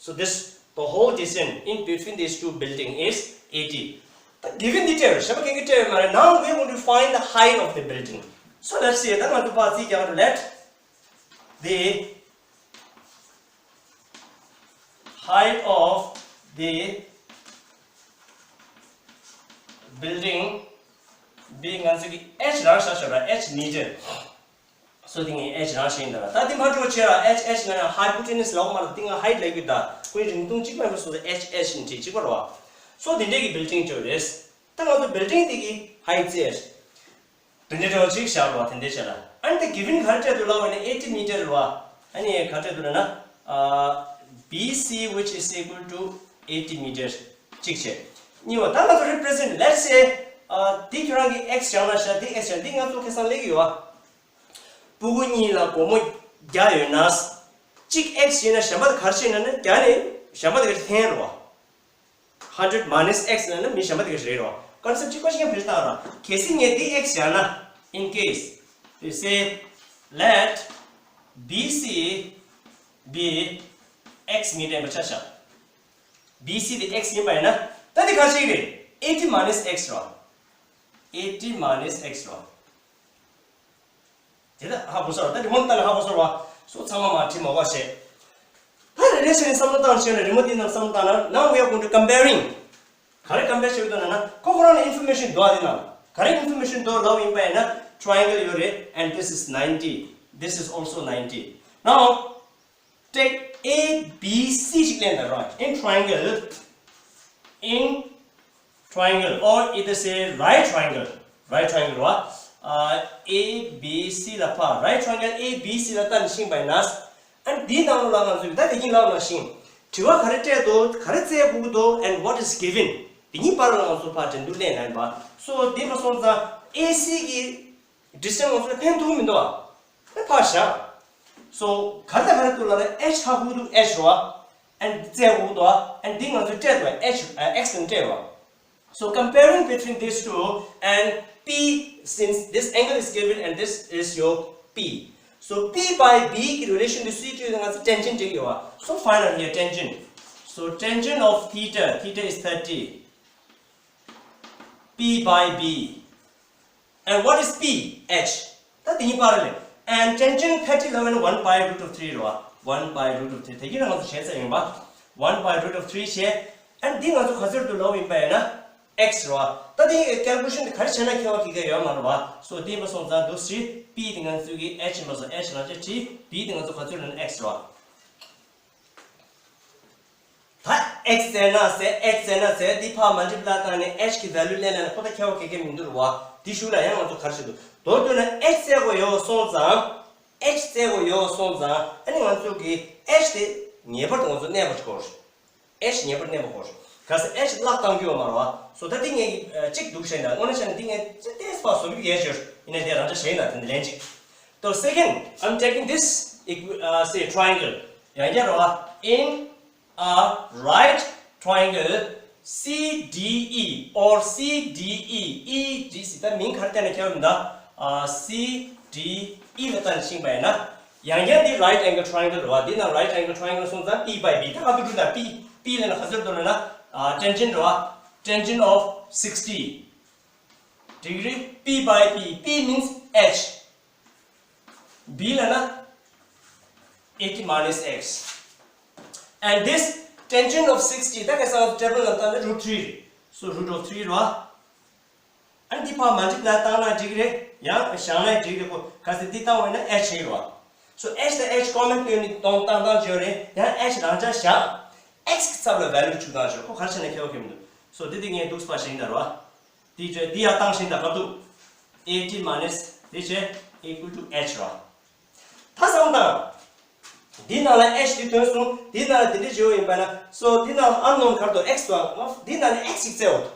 So this, the whole distance in between these two building is eighty. ད་given འདི་སྤྲད་རེད། གཞན་པ་གང་གི་སྤྲད་ཡོད་མ་རེད། Now we are going to find the height of the building. So let's see. ད་ང་ཚོ་ཕར་རྩིས་རྒྱག་རོགས། Let the height of the building be, ང་ཚོ་གི་H རང་བཞག་ཤོག་ར། H meter. So འདི་ངས་H རང་བཞག་ཡིན་ད་ར། ད་འདི་མ་འགྲོ་བྱས་ར། H H ང་ཡང་hypotenuse ལབ་མ་ར། འདི་ང་height ལབ་ཀྱི་ད། ཁོའི་རིང་ཐུང་གཅིག་མ་ཡིན་པ་སོང་ཙང་H H ནི་གཅིག་པ་རེད་བ། So འདི་འདྲས་ཀྱི་building ཅིག་རེད། ད་ང་ཚོ་building འདི་གི་height ཙེ། དེ་འདྲས་འདྲ་བ་ཅིག་བཞག་ར་བ། དེ་འདྲས་བྱས་ལ། And the given ག་རེ་སྤྲད་འདུག་ལབ་པ་ན་eighty meter རེད་བ། ཨ་ནི་ག་རེ་སྤྲད་འདུག་ལབ་ན། ཨ། B C which is equal to eighty meter གཅིག་བྱས། གཉིས་པ་ད་ང་ཚོ་represent, let's say ཨ། འདི་ཁྱོད་རང་གི་X བཞག་ན་བཞག་འདི་X བཞག་འདི་ང་ཚོ་ཁ་སང་ལབ་ཀྱི་ཡོད་བ། སྤུ་གུ་གཉིས་ལ་སྒོར་མོ་བརྒྱ་ཡོད་ན། གཅིག་X བྱས་ན་གཞན་པ་དེ་ག་རེ་བྱས་ན་ནི་བརྒྱ་ནས་གཞན་པ་དེ་ག་རེ་འཐེན་རོ། Hundred minus X ལབ་ན་མི་གཞན་པ་དེ་ག་རེ་རེད་རོ། Concept གཅིག་པ་ཞིག་ཡང་བེད་སྤྱོད་བཏང་ར། གལ་སྲིད་ངས་འདི་X བྱས་ན། In case you say, let B C be X meter ཡིན་པ་ཆ་བཞག B C དེ་X ཡིན་པ་ཡིན་ན། ད་འདི་ག་ཅིག་རེད། eighty minus X རོ། eighty minus X རོ། དེ་ད་ཧ་གོ་སོང་ར། ད་རི་མོ་ལྟ་ན་ཧ་གོ་སོང་ར་བ། སོ་ཚང་མ་མ་བྲིས་མ་གོ་བྱས། ད་རེ་རེ་བྱས་ནས་བསམ་བློ་བཏང་བྱས་ན། རི་མོ་འདི་ནང་བསམ་བློ་བཏང་ན། Now we are going to comparing. ག་རེ་compare བྱེད་ཀྱི་འདུག་ན་ན། ཁོ་ཁོ་རང་ལ་information འདུག་ཨ། འདི་ནང་ག་རེ་information འདུག་ལབ་ཡིན་པ་ཡིན་ན། Triangle ཡོད་རེད། And this is ninety. This is also ninety. Now take A B C ཞིག་ལེན་ད་ར། In triangle, in triangle or either say right triangle, right triangle ར། ཨ། A B C ལ་ཕར་right triangle A B C ལ་ལྟ་ནས་ཤེས་པ་ཡིན་ན། ཨ་ནི་འདིའི་ནང་ལོགས་ལ་ང་ཚོས་ད་དེ་གཉིས་ལབ་ནང་བཞིན། དྲི་བ་ག་རེ་སྤྲད་འདུག་ག་རེ་བཙལ་དགོས་ཀྱི་འདུག and what is given དེ་གཉིས་བར་ལ་ང་ཚོ་ཕར་འགྲན་བསྡུར་གནས་ན་ཡིན་པ། So འདི་མ་སོང་ཙང་A C གི་distance ང་ཚོ་ལ་ཕན་ཐོགས་མི་འདུག་ཨ། ཕར་བཞག So ག་རེ་དང་ག་རེ་འདུག་ལབ་ན། H ཧ་གོ་འདུག H རོ། And བཙལ་དགོས་འདུག And འདི་ང་ཚོས་སྤྲད་འདུག H X ནས་སྤྲད་རོ། So comparing between these two and P, since this angle is given and this is your P. So P by B གི་relation དེ་སུའི་ཁྲོད་ང་ཚོ་tangent འགྲིག་ཡོད་བ། So find out here tangent. So tangent of theta, theta is thirty. P by B. And what is P? H. ད་དེ་གཉིས་བར་ལས། And tangent thirty ལབ་ན་one by root of three རེད་བ། One by root of three དེ་གཉིས་ང་ཚོ་བྱས་ཚར་ཡིན་པ། One by root of three བྱས། And འདི་ང་ཚོ་ག་ཚོད་འདུག་ལབ་ཡིན་པ་ཡིན་ན། X རེད་བ། ད་དེ་calculation དེ་ག་རེ་བྱས་ན་ཁྱད་པར་ག་གེ་ཡོད་མ་རེད་བ། So དེ་ཡིན་པ་སོང་ཙང་འདུག་སེ་P དེ་ང་ཚོ་གི་H ཡིན་པ་སོང་། H ལ་ཅི་བྲིས། B དེ་ང་ཚོ་ག་ཚོད་ལབ་ན་X རེད་བ། ད་X བཙལ་ན་ཟེར། X བཙལ་ན་ཟེར། འདི་ཕར་multiply བཏང་ནས་H གི་value ལེན་ན་ཁོ་ད་ཁྱད་པར་ག་གེ་མི་འདུག་རེད་བ། འདི་གཞུག་ལ་ཡང་ང་ཚོ་ག་རེ་བྱེད་འདུག་མདོར་བསྡུས་ན་H བཙལ་དགོས་ཡོད་སོང་ཙང་། H བཙལ་དགོས་ཡོད་སོང་ཙང་། ཨ་ནི་ང་ཚོ་གི་H དེ་ངེས་པར་དུ་ང་ཚོ་གནས་པ་དགོས། H ངེས་པར་གནས་པ་དགོས། གལ་སྲིད་H བརླག་བཏང་རྒྱུ་ཡོད་མ་རེད་བ། So ད་འདི་ངས་གཅིག་འདུག་བཤད་ན། དངོས་གནས་བཤད་ན་འདི་ངས་ཅི་ཏེས་པ་བཟོ་རྒྱུ་ཡས་ཞོར་ཡིན་ན། དེ་རང་འདྲ་བྱས་ན་དེ་འདི་ལན་གཅིག So second, I'm taking this equi- uh, say triangle. ཡང་བསྐྱར་རོ། In a right triangle C D E or C D E, E D C ད་མིང་ག་རེ་བཏགས་ན་ཁྱད་པར་མི་འདུག་ཨ། C D E ལ་བཏགས་ནས་ཕྱིན་པ་ཡིན་ན། ཡང་བསྐྱར་འདི་right angle triangle རེད་བ། འདི་ནང་right angle triangle སོང་ཙང་P by B ད་ག་ཚོད་འགྲོ་ན། P, P ལབ་ན་ག་ཚོད་འགྲོ་ན། ཨ། tangent རེད་བ། Tangent of sixty degree P by B, P means H. B ལབ་ན་eighty minus X. And this tangent of sixty ད་ག་ས་table ལ་བཏང་ན་root three རེད། So root of three རེད་བ། ཨ་ནི་འདི་ཕར་multiply བཏང་ན་འགྲིག་གི་རེད། ཡང་བཞག་ན་འགྲིག་གི་རེད། ཁོ་གལ་སྲིད་འདི་བཏང་བ་ཡིན་ན་H ཡིན་རེད་བ། So H དང་H common བཏོན་ནས་གཏོང་བཏང་བཏང་བྱས་རེད། ཡང་H རང་འཇགས་བཞག X གི་ཚབ་ལ་value བཅུག་བཏང་བྱས། ཁོ་ག་རེ་བྱས་ན་ཁྱད་པར་ག་མི་འདུག So འདི་འདི་ངས་འདུག་སེ་ཕར་བཞག་ཡིན་ད་རེད་བ། འདི་བྱས་འདི་ཡར་བཏང་བཞག་ཡིན་ད་ག་འདུག eighty minus འདི་བྱས་equal to H རེད་བ། ད་བསམ་བློ་བཏང་། འདི་ནང་ལ་H འདི་ཐོན་སོང་། འདི་ནང་ལ་འདི་འདྲ་བྱེད་པ་ཡིན་པ་ན། so འདི་ནང་ལ་unknown ག་རེ་འདུག X དང་། འདི་ནང་ལ་X ཞིག་བཙལ་བ་འདུག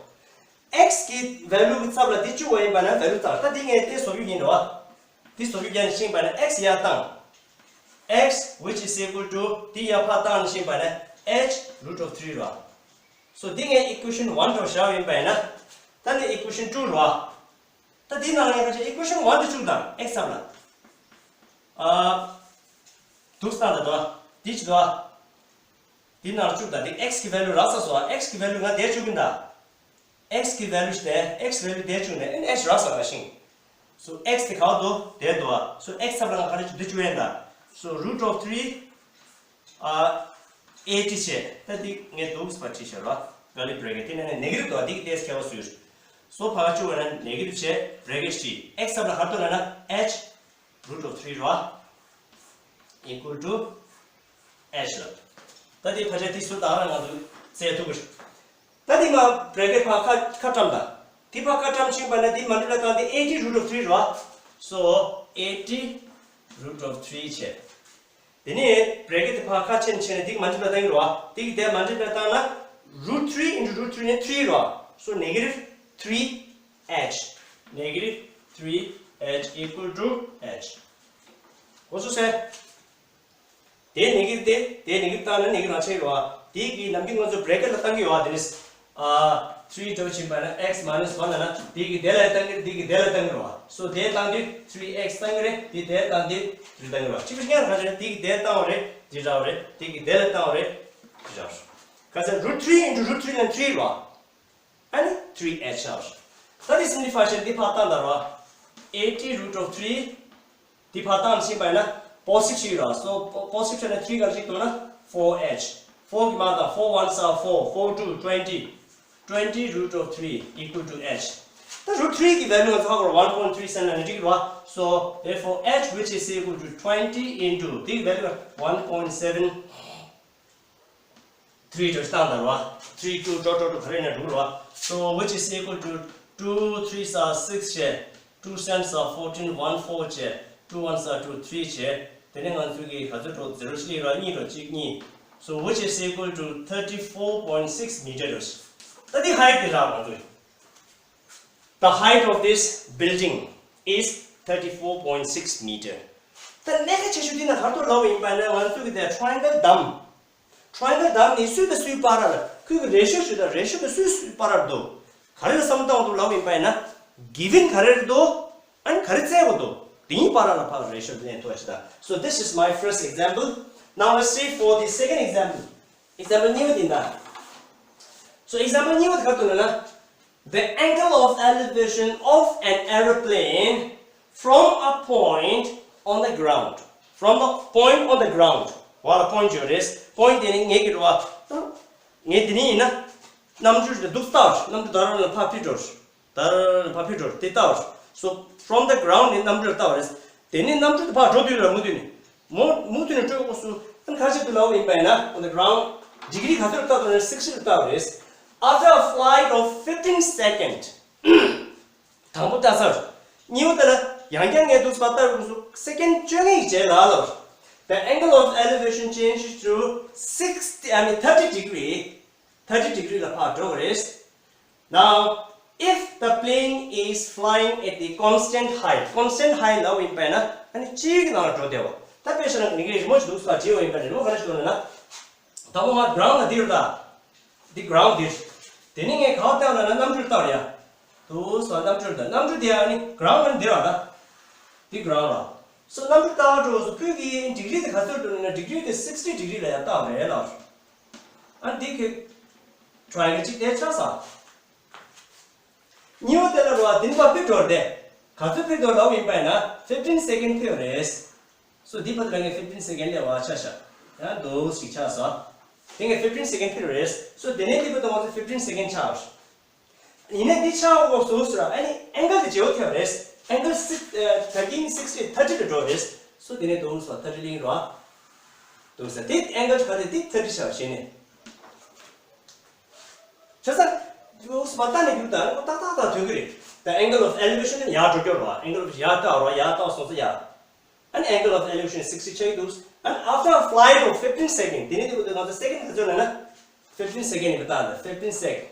X གི་value གི་ཚབ་ལ་འདི་བཅུག་པ་ཡིན་པ་ན་value བཏང་། ད་འདི་ངས་དེ་བཟོ་རྒྱུ་ཡིན་རེད་བ། འདི་བཟོ་རྒྱུ་རྒྱག་ནས་ཤེས་པ་ན་X ཡར་བཏང་། X which is equal to འདི་ཡར་ཕར་བཏང་ནས་ཤེས་པ་ན་H root of three རེད་བ། so འདི་ངས་equation one འདྲ་བཞག་པ་ཡིན་པ་ཡིན་ན། ད་འདི་equation two རེད་བ། ད་འདི་ནང་ལ་ངས་ཁ་ཅིག་equation one འདི་བཅུག་དང་། X ཚབ་ལ། ཨ། འདུག་སྟངས་ད་དོ། འདི་ཅི་དོ། འདི་ནང་བཅུག་དང་། འདི་X གི་value རག་ཚར་སོང་། X གི་value ང་དེར་བཅུག་གིན་ད། X གི་value ཞིག་དེ། X value དེར་བཅུག་ནས་ཨ་ནི་H རག་སོང་ན་ཤིང་། so X དེ་ག་བ་འདུག་དེར་འདུག so X ཚབ་ལ་ང་ག་རེ་བཅུག་འདི་བཅུག་ཡིན་ད། so root of three ཨ། eighty བྱས། ད་འདི་ངས་འདུག་སེ་ཕར་བྲིས་བཞག་ར། curly bracket དེ་ནས་negative འདུག་འདི་གི་ཏོག་ཙམ་ཁྱད་པར་བཟོས། so ཕར་བཅུག་པ་ན་negative བྱས། bracket བྲིས། X ཚབ་ལ་ག་རེ་འདུག་ལབ་ན་H root of three ར། equal to H ལ། ད་འདི་ཕལ་ཆེར་འདི་ཚོ་ད་རང་ང་ཚོ་བཙལ་ཐུབ་ཀྱི་རེད། ད་འདི་མར་bracket ཕར་ཁ་ཁ་བཀྲམ་དང་། འདི་ཕར་ཁ་བཀྲམ་ཕྱིན་པ་ན་འདི་མ་འགྲིག་ལ་བཏང་སྟེ་eighty root of three རེད་བ། so eighty root of three བྱས། དེ་ནས་bracket དེ་ཕར་ཁ་ཕྱིན་ཕྱིན་ནས་འདི་གི་མ་འགྲིག་ལ་བཏང་གི་རེད་བ། འདི་གི་དེ་མ་འགྲིག་ལ་བཏང་ན་root three into root three ནི་three རེད་བ། so negative three H, negative three H equal to H. གོ་སོང་ཟེར། དེ་negative དེ། དེ་negative བཏང་ན་negative རང་ཆགས་ཡོད་བ། དེ་གི་ནམ་རྒྱུན་ང་ཚོ་bracket ལ་བཏང་གི་ཡོད་བ། དེ་ནི། ཨ། three འདྲ་བོ་ཕྱིན་པ་ན་X minus one ལབ་ན་དེ་གི་དེ་ལ་བཏང་གི་རེད། དེ་གི་དེ་ལ་བཏང་གི་རེད་བ། so དེ་བཏང་དུས་three X བཏང་གི་རེད། དེ་དེ་བཏང་དུས་three བཏང་གི་རེད་བ། གཅིག་པ་གཅིག་རྐྱང་ག་རེ་རེད། དེ་གི་དེ་བཏང་བ་རེད། དེ་རག་པ་རེད། དེ་གི་དེ་ལ་བཏང་བ་རེད། དེ་རག་པ་རེད། ག་ཚད་root three into root three ལ་three རེད་བ། ཨ་ནི་three H ཆགས། ད་དེ་simplify བྱས་འདི་ཕར་བཏང་དང་ར། eighty root of three འདི་ཕར་བཏང་ཕྱིན་པ་ཡིན་ན་positive ཞིག་ར། so positive བྱས་ན་three ག་ཅིག་འདུག་ན་four H། four གི་མ་དང་། four ones are four, four two twenty, twenty root of three equal to H། ད་root three གི་value ང་ཚོ་ཧ་གོ་ར། one point three seven ལ་ནི་འགྲིག་ར། so therefore H which is equal to twenty into འདི་གི་value one point seven three འདྲ་བོ་ཞིག་བཏང་དང་ར། three two འགྲོ་འགྲོ་འགྲོ་ག་རེ་ཡིན་ན་འགྲོ་གི་ར། so which is equal to two threes are six བྱས། two sevens are fourteen, one four བྱས། two ones are two, three བྱས། དེ་ནས་ང་ཚོ་གི་ག་ཚོད་འགྲོ། zero གཅིག་ར། གཉིས་འགྲོ། གཅིག་གཉིས། so which is equal to thirty four point six meter འགྲོ། ད་དེ་height དེ་རག་ང་ཚོ་གི། The height of this building is thirty four point six meter. ད་གནད་འགག་ཆེ་ཤོས་འདི་ན་ག་རེ་འདུག་ལབ་པ་ཡིན་པ་ན། ང་ཚོ་གི་དེ་triangle བདམས། triangle བདམས་ནི་སུ་དང་སུའི་བར་ལ། ཁོའི་གི་ratio ཞུ་དང་ratio དེ་སུ་སུའི་བར་ལ་འདུག་ག་རེ་ལ་བསམ་བློ་བཏང་དགོས་འདུག་ལབ་པ་ཡིན་པ་ན། given ག་རེ་རེད་འདུག་ཨ་ནི་ག་རེ་བཙལ་དགོས་འདུག་དེའི་བར་ལ་ཕར་ratio དེ་ལེན་ཐུབ་པ་ཞིག་དང་། so this is my first example. Now let's see for the second example. example གཉིས་པ་དེ་ཡིན་ད། so example གཉིས་པ་དེ་ག་རེ་འདུག་ལབ་ན། The angle of elevation of an aeroplane from a point on the ground. From a point on the ground. བར་ལ་point ཡོད་རེད། point དེ་ནི་ངེད་ཀྱི་རེད་བ། ངས་དེ་ནི་ཡིན་ན། གནམ་གྲུ་དེ་འདུག་སྟེ་ཡོད་རེད། གནམ་གྲུ་ད་རང་ལ་ཕར་ཕྱིན་འགྲོ་རེད། ད་རང་ལ་ཕར་ཕྱིན་འགྲོ་རེད། དེ་ལྟ་བ་རེད། so from the ground ནི་གནམ་གྲུ་ལ་ལྟ་བ་རེད། དེ་ནི་གནམ་གྲུ་དེ་ཕར་འགྲོ་དུས་ལ་མུ་མཐུད་ནས། མུ་མུ་མཐུད་ནས་འགྲོ་དགོས་སུ། ཨ་ནི་ག་ཅིག་ཏུ་ལབ་པ་ཡིན་པ་ཡིན་ན། on the ground degree ག་ཚོད་ལ་ལྟ་དགོས་ན་sixty ལ་ལྟ་བ་རེད། After a flight of fifteen second དང་པོ་ལྟ་ཚར། གཉིས་པ་དེ་ལ་ཡང་བསྐྱར་ངས་འདུག་སེ་ལྟ་དགོས་སུ། second བཅོ་ལྔའི་རྗེས་ལ་ལབ། the angle of elevation changes to sixty, I mean thirty degree. thirty degree ལ་ཕར་འགྲོ་དགོས་རེད། Now, if the plane is flying at the constant height, constant height ལབ་ཡིན་པ་ཡིན་ན། ཨ་ནི་གཅིག་གི་ནང་ལ་འགྲོ་བསྡད་པ། ད་དཔེ་བཞག་ན་ངེད་ཀྱི་རི་མོ་ཞིག་འདུག་སེ་བྲིས་པ་ཡིན་པ་ཡིན་ན། རི་མོ་ག་རེ་ཞིག་འདུག་ལབ་ན། དང་པོ་ང་ground ལ་འདིར་ལྟ། འདི་ground འདིར། དེ་ནས་ངས་ག་པར་ལྟ་ལབ་ན་གནམ་གྲུར་ལྟ་བ་རེད་ཡ། འདུག་སེ་གནམ་གྲུར་ལྟ། གནམ་གྲུ་དེ་ཨ་ནི་ground ལ་འདིར་བ་ད། འདི་ground ལ། so གནམ་གྲུ་ལྟ་བ་འགྲོ་སོ། ཁོས་ཀྱི་degree དེ་ག་ཚོད་འགྲོ་ན། degree དེ་sixty degree ལ་ཡ་ལྟ་བ་རེད་ལབ། ཨ་འདི་ཁོས་triangle གཅིག་དེ་ཆགས་སོང་། གཉིས་པ་དེ་ལ་རོ། དེ་ནི་ཕར་འཕུར་འགྲོ་རེད། ག་ཚོད་འཕུར་འགྲོ་ལབ་ཡིན་པ་ཡིན་ན་fifteen second འཕུར་བ་རེད། so འདི་ཕར་ལ་ངས་fifteen second ལས་བ་ཆ་བཞག་ཡང་འདུག་ཞིག་ཆགས་སོང་། དེ་ངས་fifteen second འཕུར་བ་རེད། so དེ་ནས་འདི་ཕར་གཏོང་བ་ཚོ་fifteen second ཆགས། ཡིན་ནའི་འདི་ཆགས་འོག་སུ་ཟེར་ཨ་ནི་angle དེ་བརྗེ་བོ་ཐེབས་རེད། angle six ཨ་thirty sixty thirty ལ་འགྲོ་རེད། so དེ་ནས་འདུག་སོ་thirty ལིང་རོ། འདུག་ས་དེ་angle ག་དེ་དེ་thirty ཆགས་བྱས་ནས། ཆ་ས། འདུག་སོ་མ་ལྟ་ནས་རྒྱུག་དང་ཏག་ཏག་ཏག་ཐོན་གི་རེད། the angle of elevation ནི་ཡར་འགྲོ་རྒྱུ་རོ། angle of ཡར་ལྟ་རོ། ཡར་ལྟ་སོང་ས་ཡར། And angle of elevation is sixty ཆགས་ཀྱི་འདུག And after a flight of fifteen second དེ་ནས་དེ་བུ་དེ་ང་ཚོ་སེ་ཀེན་ག་ཚོད་ལབ་ན་fifteen second ཡིན་པ་ལྟར་ན་fifteen second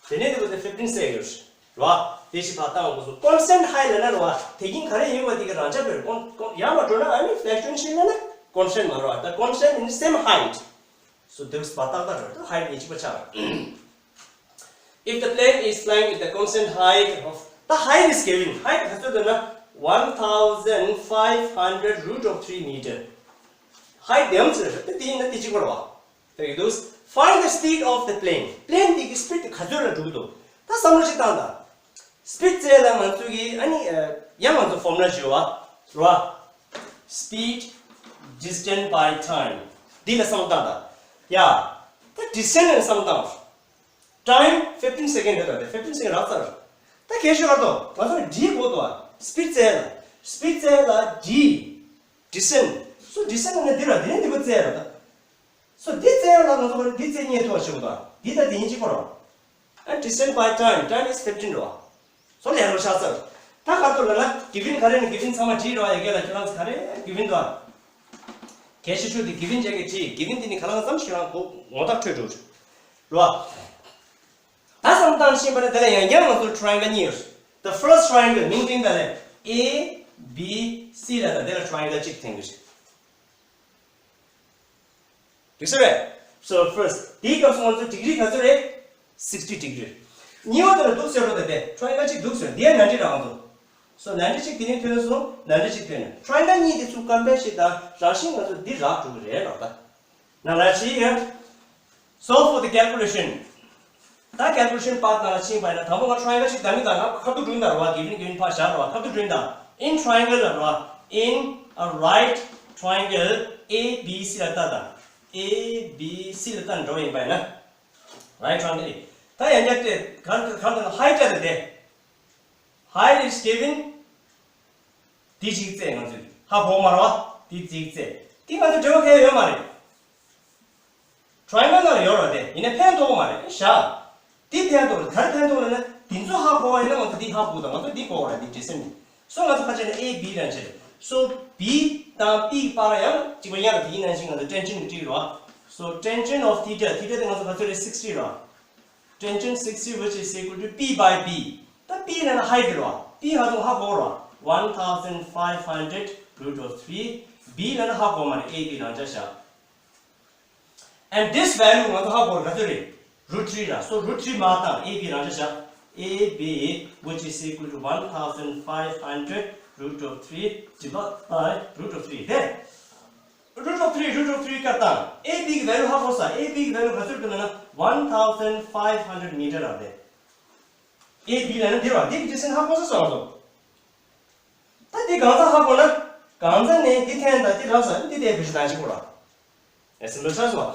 དེ་ནས་དེ་བུ་དེ་fifteen second རེད་བ། དེ་ཞིག་ཕར་བཏང་དགོས་སོ། constant height ལབ་ན་རེད་བ། དེ་གིན་ག་རེ་ཡིན་བ་དེ་གི་རང་ཆ་བེར་ཡང་མ་འགྲོ་ན་ཨ་ནི་flexion ཤིག་ལབ་ན་constant མ་རེད་བ། ད་constant in the same height So this ཕར་ཏག་ཏག་རེད། ད་height ཡིན་གཅིག་པ་ཆགས། If the plane is flying with a constant height of the height is given height ག་ཚོད་འདུག་ན one thousand five hundred root of three meter height དེ་ཡང་ཚོད་རེད། ད་དེ་ཡིན་ན་དེ་གཅིག་པ་རེད་བ། དེ་གི་འདུག Find the speed of the plane plane དེ་གི་speed དེ་ག་ཚོད་ལ་འགྲོ་གི་འདུག་ད་བསམ་བློ་ཞིག་བཏང་དང་། Speed ཟེར་ལ་ང་ཚོ་གི་ཨ་ནི་ཡང་ང་ཚོ་formula ཞིག་ཡོད་བ། རེད་བ། Speed distance by time འདི་ལ་བསམ་བློ་བཏང་དང་། ཡ། ད་distance ལ་བསམ་བློ་བཏང་། Time fifteen second རེད་ད། དེ་fifteen second རག་ཚར། ད་གལ་ཤོད་གར་དོ་ང་ཚོ་འདྲིས་དགོས་དོ། Speed ཟེར་ལ། Speed ཟེར་ལ་འདྲིས། Distance so distance ནི་འདི་ར་འདི་ནི་འདི་པོ་ཟེར་ར་ད། So འདི་ཟེར་ལ་ང་ཚོ་འདི་ཟེར་ཉེ་ཐོག་ཞིག་དང་འདི་ད་འདི་ཡིན་གཅིག་པ་རོ། And distance by time time is fifteen རོ། So ལས་རོ་ཤ་ཚར། ད་ག་ཏོ་ལ་ན་given ག་རེ་ནི་given ཚང་མ་བྲིས་རོ། ཡ་གེ་ལ་ཁྱེད་རང་ག་རེ་given དོ། གལ་ཆེ་ཤོས་དེ་given བྱ་གེ་བྲིས། Given དེ་ནི་ག་ལ་ང་ཙམ་ཞིག་རང་གོ་ངོ་ཐག་ཆོད་འགྲོ་རོ། ད་བསམ་བཏང་ཤེས་པ་ནི་དེ་ལ་ཡང་ཡང་ང་ཚོ་triangle གཉིས་ཡོད། The first triangle མིང་དྲིན་ད་ལས་A B C ལ་ད་དེ་ལ་triangle གཅིག་འཐེན་གི་རེད། འགྲིག་སོང་རེད། So first དེའི་སྐབས་སུ་ང་ཚོ་degree ག་ཚོད་རེད། sixty degree གཉིས་པ་དེ་ལ་འདུག་ཟེར་རོ། ད་དེ་triangle གཅིག་འདུག་ཟེར་འདི་ཡང་ninety རག་ང་ཚོ། So ninety གཅིག་དེ་ནས་ཐོན་སོང་། Ninety གཅིག་ཐོན་ནས་triangle གཉིས་དེ་ཚུར་combine བྱེད་དང་རང་བཞིན་ང་ཚོ་འདི་རག་འགྲོ་གི་རེད་རོ། ད་ན་ལ་ཅི་ཡ། So for the calculation ད་calculation part ནང་ལ་ཕྱིན་པ་ཡིན་ན་དང་པོ་ང་triangle གཅིག་ད་མི་ད་ང་ཁ་ཐུག་བསྒྲུན་ད་རོ། given given ཕར་བཞག་རོ། ཁ་ཐུག་བསྒྲུན་ད། In triangle ལ་རོ། In a right triangle A B C ལ་ལྟ་ད། A B C ལ་ལྟ་འགྲོ་ཡིན་པ་ཡིན་ན། Right triangle ད་ཡང་བསྐྱར་ཏེ་གར་གར་དང་height ལ་དེ། Height is given འདི་གཅིག་བཙལ་ང་ཚོས་ཧ་གོ་མ་རེད་བ། འདི་གཅིག་བཙལ། འདི་ང་ཚོ་འབྲེལ་བ་གང་ཡང་ཡོད་མ་རེད། Triangle ནང་ཡོད་རེད་དེ། ཡིན་ནའི་ཕན་ཐོགས་མ་རེད་ཤག་འདི་ཕན་ཐོགས་རེད། ག་རེ་ཕན་ཐོགས་རེད་ན་འདི་ཚོ་ཧ་གོ་བ་ཡིན་ན་ང་ཚོ་འདི་ཧ་གོ་དང་ང་ཚོ་འདི་གོ་བ་རེད། འདི་འདྲི་སེམས་ནི། So ང་ཚོ་ཁ་ཆེ་ན་A B རང་ཆེ་རེད། So B དང་P བར་ཡང་གཅིག་པ་ཡང་དེ་ཡིན་ན་ཞིག་ང་ཚོ་tangent གི་བྲིས་རོ། So tangent of theta theta དེ་ང་ཚོ་ག་ཚོད་རེད། Sixty རོ། Tangent sixty which is equal to P by B ད་P ལ་ན་height རོ། P ཧ་ཚོ་ཧ་གོ་རོ། One thousand five hundred root of three B ལ་ན་ཧ་གོ་མ་རེད། A B རང་ཆ་བཞག And this value ང་ཚོ་ཧ་གོ་ར་ག་ཚོད་རེད། Root three ར། So root three མ་བཏང་། A B རང་ཆ་བཞག A B which is equal to one thousand five hundred root of three divided by root of three དེ། Root of three root of three ཀ་བཏང་། A B གི་value ཧ་གོ་ས། A B གི་value ག་ཚོད་འདུག་ན་one thousand five hundred meter ར་དེ། A B ལ་ན་འདི་ར་འདི་གི་distance ཧ་གོ་ས་སོང་ང་ཚོ། ད་འདི་གང་ཚ་ཧ་གོ་ན། གང་ཚ་ནས་འདི་འཐེན་དང་འདི་རག་ས་འདི་དེ་བེད་སྤྱོད་གཏང་ཞིག་གོ་ར། ཨེ་སི་འདི་ཆ་སོང་།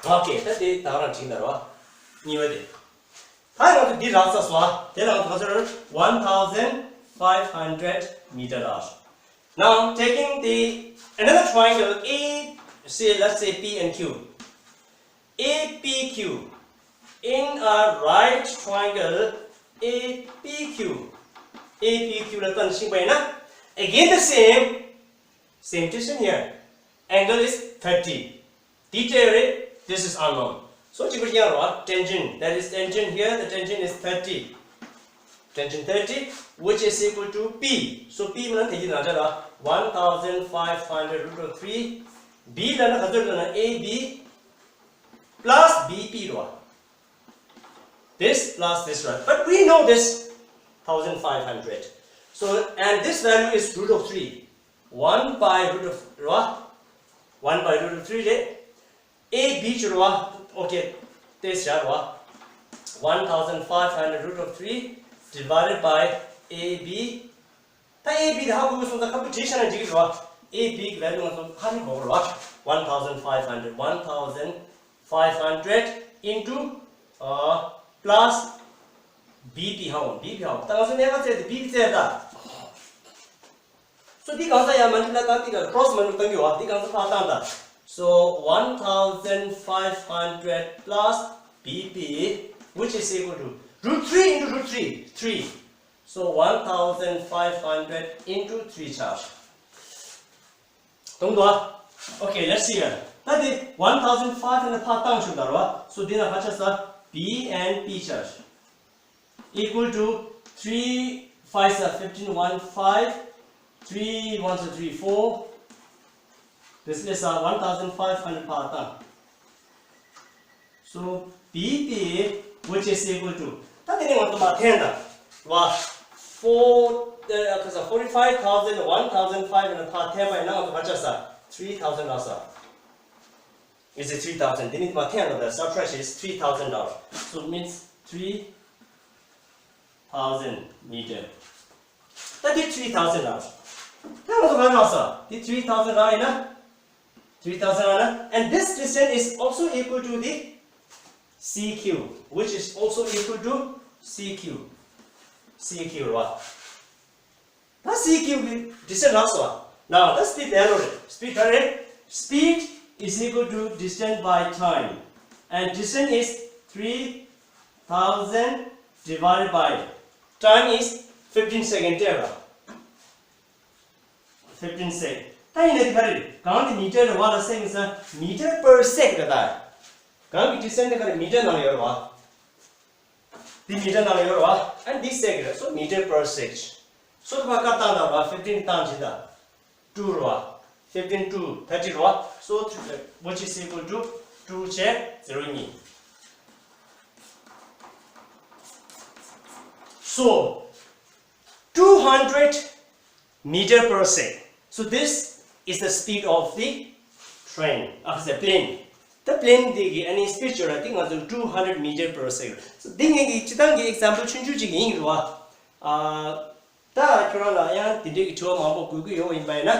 ཨོ་ཁེ། ད་དེ་ད་རང་བྲིས་ན་རོ། གཉིས་པ་དེ། ད་ང་ཚོ་འདི་རག་ས་སོ། དེ་ལ་ང་ཚོ་ག་ཚོད་རེད། One thousand five hundred meter ར། Now taking the another triangle A, say let's say P and Q. A P Q. In a right triangle A P Q. A P Q ལ་ལྟ་ན་ཤིང་པ་ཡིན་ན། Again the same. Same distance here. Angle is thirty. Theta rate, this is unknown. So གཅིག་པ་ཡང་རོ། Tangent, that is tangent here, the tangent is thirty. Tangent thirty, which is equal to P. So P ལ་ན་དེ་གི་ནང་ཆ་ར། One thousand five hundred root of three. B ལ་ན་ག་ཚོད་ལ་ན། A B plus B P རོ། This plus this, right? But we know this thousand five hundred. So, and this value is root of three. One by root of, right? One by root of three རེད། A B ཅི་རེད་བ། Okay, this རེད་བ། One thousand five hundred root of three divided by A B ད A B དེ་ཧ་གོ་གི་སོང་ཙང་ཁ་ཐུག་བྲིས་བཞག་ན་འགྲིག་གི་རེད་བ། A B གི་value ང་ཚོ་ཧ་ནི་གོ་གི་རེད་བ། One thousand five hundred, one thousand five hundred into uh, plus B P ཧ་འོང་། B P ཧ་འོང་། ད་ང་ཚོ་གནས་ཁ་བཙལ་ཏེ་B P བཙལ་ད། So འདི་གང་ས་ཡང་མ་འགྲིག་ན་ད་འདི་ལ་cross མ་འགྲིག་བཏང་གི་བ། འདི་གང་ས་ཕར་བཏང་ད། So one thousand five hundred plus B P which is equal to root three into root three, three. So one thousand five hundred into three བྱ། གཏོང་འདུག་ཨ། Okay, let's see here. ད་དེ་one thousand five hundred ཕར་བཏང་ཤོག་ད་རོ། So དེ་ན་ག་ཆགས་ས། B and P བྱ། Equal to three fives are fifteen, one five, three ones are three, four. This is uh, one thousand five hundred ཕར་བཏང་། So B P, which is equal to, ད་དེ་ནས་ང་ཚོ་མར་འཐེན་དང་། བ། Four, uh, forty five thousand, one thousand five hundred ཕར་འཐེན་པ་ཡིན་ན་ང་ཚོ་ག་ཆགས་ས། Three thousand ལ་ས། Is it three thousand? དེ་ནས་མར་འཐེན་དང་། The subtraction is three thousand dollars. So it means three thousand meter. ད་དེ་three thousand རག་ད་ང་ཚོ་ག་རག་ས། དེ་three thousand རག་ཡིན་ན། Three thousand རག་ན། And this distance is also equal to the C Q, which is also equal to C Q. C Q ར། ད་C Q གི་distance རག་སོང་བ། Now ད་speed ལས་རོ་རེད། Speed ག་རེད། Speed is equal to distance by time. And distance is three thousand divided by time is fifteen second སྤྲད་ར། Fifteen second. ད་ཡིན་ན་དེ་ག་རེད། གང་དེ་meter རེད་བ། ལ་second ས། Meter per sec རེད་ད། གང་གི་distance དེ་ག་རེད། Meter ནང་ཡོད་རེད་བ། འདི་meter ནང་ཡོད་རེད་བ། And this sec རེད། So meter per sec. So དེ་བ་ཀ་བཏང་དང་བ། Fifteen བཏང་ཅི་ད། Two རེད་བ། Fifteen two thirty རེད་བ། So which is equal to two བྱས་zero གཉིས། So two hundred meter per sec. So this is the speed of the train, of the plane. The plane དེ་གི་ཨ་ནི་speed ཅོ་ར་དེ་ང་ཚོ་two hundred meter per sec. So འདི་ངེད་ཀྱི་སྤྱི་བཏང་གི་example ཆུང་ཆུང་ཅིག་ཡིན་རེད་བ། ཨ། ད་ཁྱོད་རང་ལ་ཡང་དེ་འདྲའི་གི་དྲི་བ་མང་པོ་དགོས་ཀྱི་ཡོད་པ་ཡིན་པ་ཡིན་ན།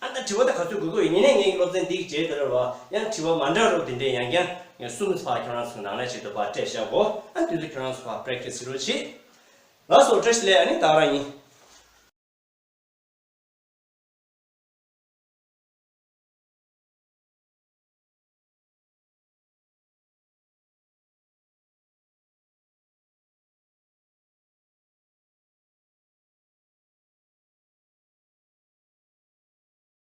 ཨ་ད་དྲི་བ་ད་ག་ཚོད་དགོས་ཀྱི་ཡོད། ཉེ་ནས་ངེད་ཀྱི་སློབ་ཚན་འདི་གི་རྗེས་དེ་ལ་རེད་བ། ཡང་དྲི་བ་མ་འདྲ་རོགས་དེ་འདྲའི་ཡང་བསྐྱར་ཡང་གསུམ་ཚོ་ཕར་ཁྱོད་རང་ཚོ་ནང་ལ་ཆེད་དུ་ཕར་སྤྲད་བཞག་གོ། ཨ་དེ་ཚོ་ཁྱོད་རང་ཚོ་ཕར་practice བྱེད་རོགས་བྱེད། ལགས་སོ། བཀྲ་ཤིས་བདེ་ལེགས། ཨ་ནི་ད་ག་རང་ཡིན།